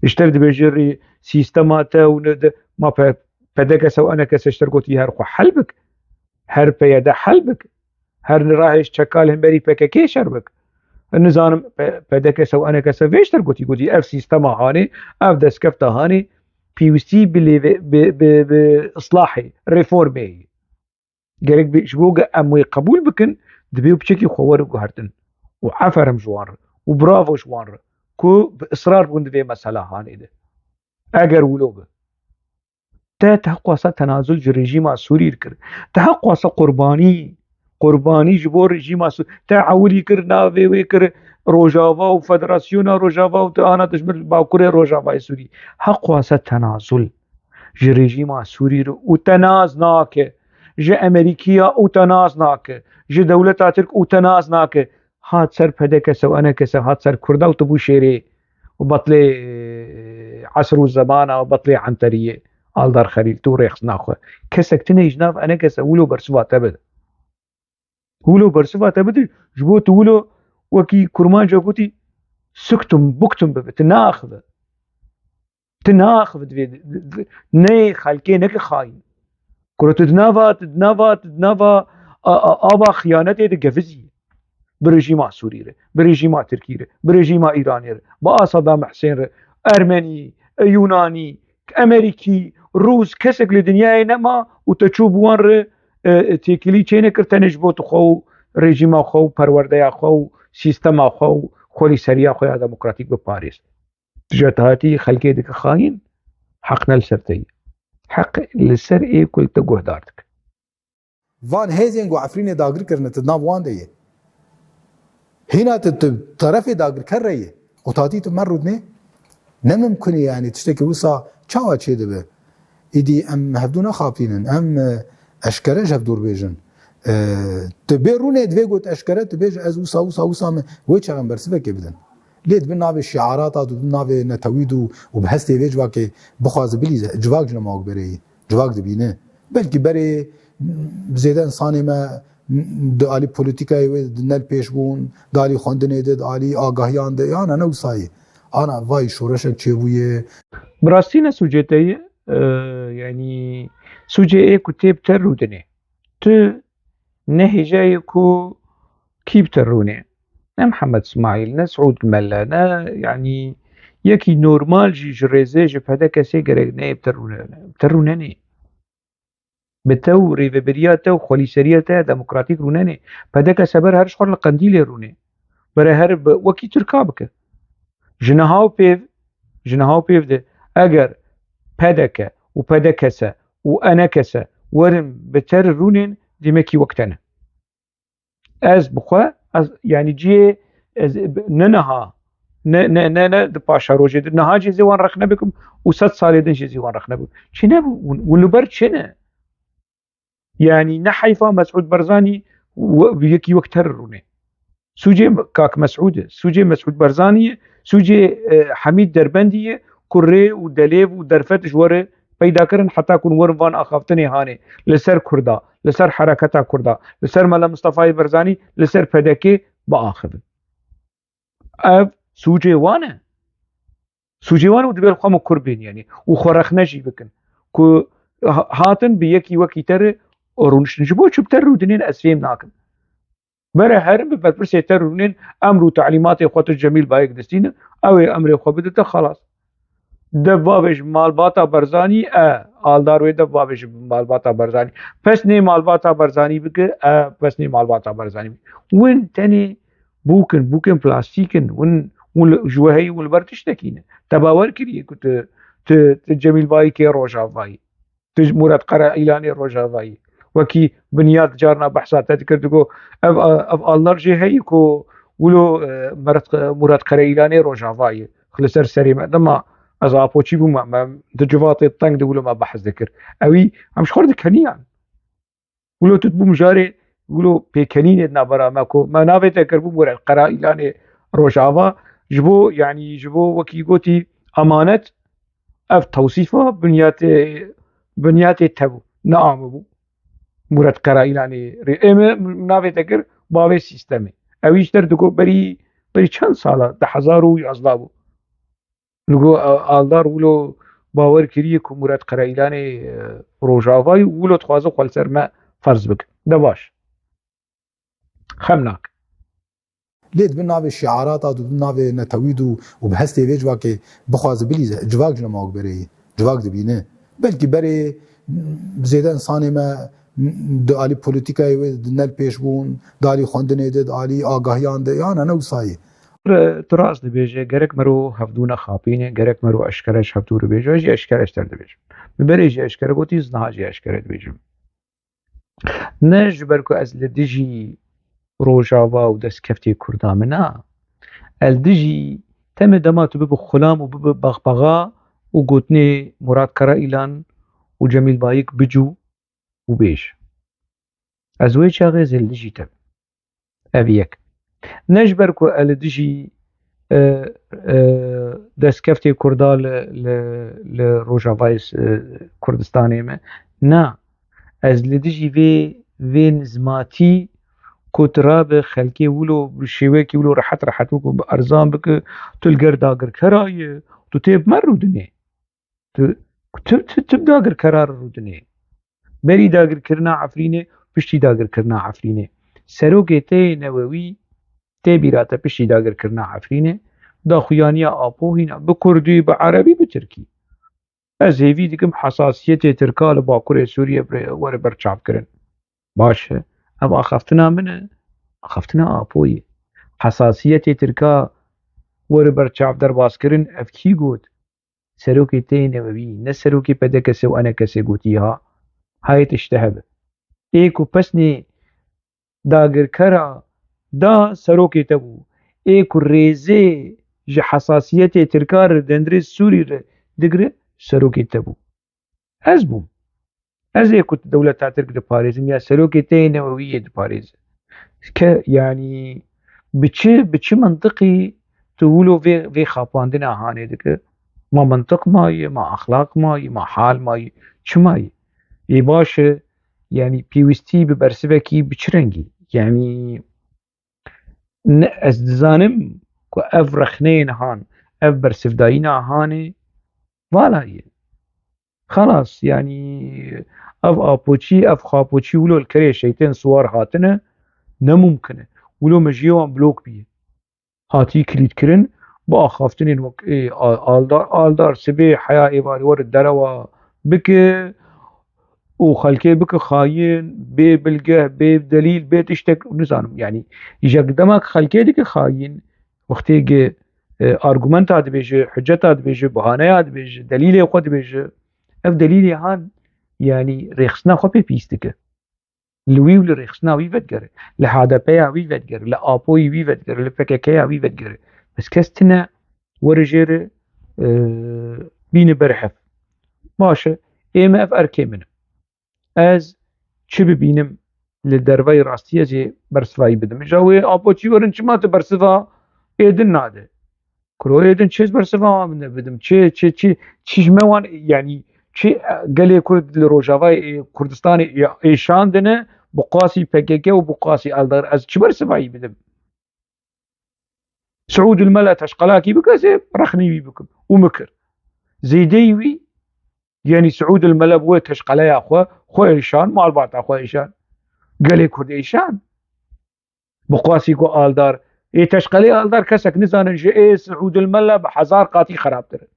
Ji te re dibêje rî sîstema te û ne de, ma P-, P D K S û E N K S ji te re gotî her xwe hel bik, her P Y D hel bik, her nirahê ji çekal hemberî P K K şer bik. Nizanim P-, P D K S û E N K S vê ji te re gotî, gotî ev sîstema hanê, ev destkefta hanê, pêwîstî bi lêve-, bi, bi, bi islahê, reformê ye. Gerek bi, ji bo ge em wê qebûl bikin, divê piçekî xwe were guhertin. Û eferim ji wan re. Û bravo ji wan re. Ku bi israr bûn di vê mesela hanê de. Eger wilo be. Te, te heqwasa tenazul ji rejîma Sûrî re kir. Te heqwasa qurbanî, qurbanî ji bo rejîma Sûrî. Te ewilî kir, navê wê kir Rojava û Federasyona Rojava û te ana dijmin Bakurê Rojavayê Sûrî. Heqwasa tenazul ji rejîma Sûrî re û te nas nake, ji Amerîkiya û te nas nake, ji dewleta Tirk û te nas nake, hat ser P D K S û E N K S, hat ser Kurda û tu bû şêrê û betlê, e, esr û zemana û betlê enteriyê. Aldar Xelîl, tu rêxistina xwe. Kesek tune ji nav E N K S wilo bersiva te bide. Wilo bersiva te bide, ji bo tu wilo wekî kurmanca gotî, suktum buktum bibe, tu naaxive. Tu naaxive divê, neyê xelkê neke xayîn. Kuro tu di nava, tu di nava, tu di nava a, a, ava xiyanetê de gevizî. Bi rejîma Sûrî re, bi rejîma Tirkî re, bi rejîma Îranê re, bi a Saddam Husên re, Ermenî, Yûnanî, Emerîkî, Rûs, kesek li dinyayê nema û te çû bi wan re, e, e, têkilî çênekir, tenê ji bo tu xwe û rejîma xwe û perwerdeya xwe û sîstema xwe û xwelîseriya xwe ya demokratîk biparêz. Tu ji te hatî xelkê dike xayîn, heq ne li ser te ye. Heq li ser ê ku li te guhdar dike. Van hêzên ku Efrînê dagir kirine, tu di nav wan de yê. Hîna tu, tu terefê dagirker re yê. Û tatî tu mer rûdinê, ne mimkun e, yanî tiştekî wisa çawa çêdibe? Îdî em hevdû nexapînin, em, e, eşkere ji hev dûr bêjin. E, tu bê rûnê divê got eşkere, tu bêje ez wisa, wisa, wisa me, wê çaxin bersivekê bidin. Lê di bin navê şiarata, di bin navê netewîd û, û bi hestê vê civakê bixwaze bilîze, civak ji nema wek berê ye. Civak dibîne. Belkî berê, m, zêde insanê me, m, di alî polîtîkayê wê di ne li pêş bûn, di alî xwendinê de, di alî agahiyan de, yana ne wisa ye. Ana vay şoreşek çêbûye. Bi rastî ne sûcê te ye, e, yanî sûcê ê ku tê bi te rûdinê. Tu ne hêjayê ku kî bi te rûnê. Ne Mihemed Smaîl, ne Siûd Mele, ne, yanî, yekî normal jî ji rêzê, ji P D K S'ê gerek neyê bi te rûne, bi te rûnenê. Bi te û rêveberiya te û xwelîseriya te ya demokratîk rûnenê. P D K S ber her ji xwe li Qendîlê rûnê. Bere her bi wekî Tirka bike. Ji niha û pêv, ji niha û pêv de eger P D K û P D K S û E N K S werin bi te re rûnên, dîmekî wek te ne. Ez bi xwe, ez, yanî cihê, ez ne niha, ne, ne, ne, ne di paşa rojê de, niha jî zê wan rexne bikim û sed salê din jî zê wan rexne bikim. Çi ne, hûn, hûn li ber çi ne? Yanî ne heyfa Mesûd Barzanî we-, yekî wek te re rûnê. Sûcê kak Mesûd e, sûcê Mesûd Barzanî ye, sûcê, e, Hemîd Derbendî ye, ku rê û delêv û derfet ji we re peyda kirin, heta ku hûn werin van axaftinê hanê, li ser Kurda, li ser hereketa Kurda, li ser Mela Mistefayê Barzanî, li ser P D K biaxivin. Ev sûcê wan e. Sûcê wan û divê li xwe min kur bên, yanî, û xwe rexne jî bikin. Ku ha-, hatin bi yekî wekî te re rûniştin. Ji bo çi bi te rûdinên ez fêm nakim. Bere herin bi berpirsê te rûnin, emr û telîmatê xwe tu Cemîl Bayik distîne, ew ê emrê xwe bidite, xelas. Dev bavêj malbata Barzanî, e, aldar wê dev bavêj malbata Barzanî. Pesnê malbata Barzanî bike, e, pesnê malbata Barzanî bike. Win tenê bûk in, bûkên plastîk in, win, win li, ji we heyî, win li ber tiştekî ne. Te bawer kiriye ku tu, tu, tu Cemîl Bayikê Rojavayî. Tu ji Murat Karaîlanê Rojavayî. Wekî Binyat carna behsa te dikir, digo, ev, ev alnar jê heyî ku wilo, e, Murat, Murat Karaîlanê Rojavayî. Li ser serê me. Dema ez Apoçî bûme, me di civatê teng de wilo me behs dikir. Ewî, em ji xwe re dikeniyan. Wilo tu dibû mijarê wilo pêkenînê di navbera me ku me navê te kiribû Murat Qeraîlanê Rojava, ji bo, yanî ji bo wekî gotî emanet, ev tewsîfa binyatê, binyatê te bû, ne amibû. Murat Qeraîlanê rê ê me navê te kir bavê sîstemê. Ew îş der digot berî, berî çend sala, di hezar û yazdeh bû. Li go, e, Aldar wilo bawer kiriye ku Murat Qeraîlanê, e, Rojavayî û wilo dixwaze xwe li ser me ferz bike. De baş. Xem nake. Lê di bin navê şiarata, di bin navê netewîd û, û bi hestê vê civakê bixwaze bilîze, civak ji nema wek berê ye. Civak dibîne. Belkî berê, m, zêde insanê me, m, di alî polîtîkayê wê di ne li pêş bûn, di alî xwendinê de, di alî agahiyan de, yana ne wisa ye. Re, tu rast dibêje, gerek mero hevdû nexapîne, gerek mero eşkere ji hevdû re bêje, ez jî eşkere ji te re dibêjim. Min berê jî eşkere gotî, ez niha jî eşkere dibêjim. Ne ji ber ku ez li dijî Rojava û destkeftê Kurda min a, ez li dijî, temê dema tu bibe xulam û bibe baxbaxa û gotinê Murat Karaîlan û Cemîl Bayik bicû û bêj. Ez wê çaxê zê li dijî te bim. Ev yek. Ne ji ber ku ez li dijî, e, e, destkeftê Kurda li, li, li Rojavayê, e, Kurdistanê me. Na, ez li dijî vê, vê nizmatî ku tu rabe xelkê wilo bi şêwekî wilo rehet rehet wekî bi erzan bike, tu li ger dagirkera yî, tu tê bi me rûdinê. Tu, tu, tu, tu bi dagirkera re rûdinê. Berî dagirkirina Efrînê, piştî dagirkirina Efrînê. Serokê te yê newewî tê bîra te piştî dagirkirina Efrînê, daxuyaniya Apo hîna bi kurdî, bi erebî, bi tirkî. Ez hêvî dikim hesasiyetê tirka li Bakurê Sûriyê bi-, were berçavkirin. Baş e. Ev axaftina min e. Axaftina Apoyê. Hesasiyetê tirka were berçav derbas kirin, ev kî got? Serokê te yê newewî, ne serokê P D K S û E N K S gotî ha. Hayê tişte hebe. Ê ku pesnê dagirkera da serokê te bû. Ê ku rêzê ji hesasiyetê tirka re, dendirê Sûrî re digire, serokê te bû. Ez bûm. Ez ê ku dewleta Tirk diparêzim ya serokê te yê newewî yê diparêze. Ke, yanî, bi çi, bi çi mintiqî tu wilo vê, vê xapandina hanê dike? Ma mintiq maye, ma exlaq maye, ma hal maye, çi maye? Ê baş e, yanî, pêwîstî bi bersivekî bi çi rengî? Yanî, ne, ez dizanim ku ev rexneyên han, ev bersivdayîna hanê, vala ye. Xelas, yanî, ev apoçî, ev xapoçî wilo li kerê şeytên siwar hatine, ne mumkin e. Wilo mejiyê wan blok bûye. Hatî kilîtkirin, bi axaftinên wek, ê, a-, Aldar, Aldar sibê heya êvarê were derewa bike û xelkê bike xayîn, bê bilgeh, bê delîl, bê tiştek, nizanim, yanî, îja demek xelkê dike xayîn, wextê ge, e, argumenta dibêje, huceta dibêje, bahaneya dibêje, delîlê xwe dibêje, ev delîlê han, yanî, rêxistina xwe pê pîs dike. Li wî û li rêxistina wî vedigere, li H D P ya wî vedigere, li Apoyî wî vedigere, li P K K ya wî vedigere. Bes kes tine were jê re, e, bîne ber hev. Baş e, ê me ev erkê min e. Ez çi bibînim li derveyî rastiyê ez ê bersivayî bidim. Îja wê Apoçî werin çima tu bersiva ê din nade? Kuro ê din çi ez bersiva wan bidim? Çi, çi, çi, çi ji me wan, yanî çi, e, gelê Kurd li Rojavayê, e, Kurdistanê, e, êşandine, bi qasî P K K û bi qasî Eldar ez çi bersivayî bidim? Siûd el Mela teşqelakî bike, ez ê rexnî wî bikim. Û min kir. Zêdeyî wî, yanî Siûd el Mela bi wê teşqeleya xwe, xwe êşan, malbata xwe êşan. Gelê Kurd êşan. Bi qasî ku Aldar, ê teşqelê Aldar kesek nizanin ji ê Siûd el Mela bi hezar qatî xerabtir in.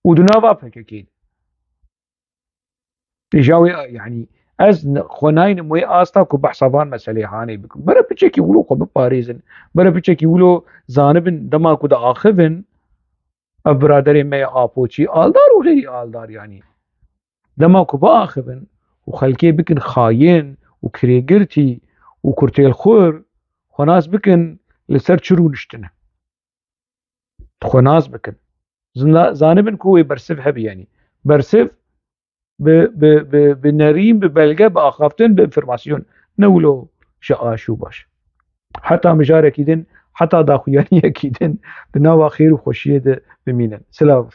Û di nava P K K de. Îja wê, yanî, ez n-, xwe naynim wê asta ku behsa van meselê hanê bikim. Bere piçekî wilo xwe biparêzin. Bere piçekî wilo zanibin dema ku diaxivin, ev biraderê me ya Apoçî, Aldar û xeyrî Aldar, yanî. Dema ku biaxivin û xelkê bikin xayîn û kirêgirtî û kurtêlxur, xwe nas bikin li ser çi rûniştine. Xwe nas bikin. Zina-, zanibin ku wê bersiv hebe, yanî. Bersiv bi, bi, bi, bi nerîn, bi belge, bi axaftin, bi înformasyon. ne wilo ji aş û baş. Heta mijarekî din, heta daxuyaniyekî din di nava xêr û xweşiyê de bimînin. Silav.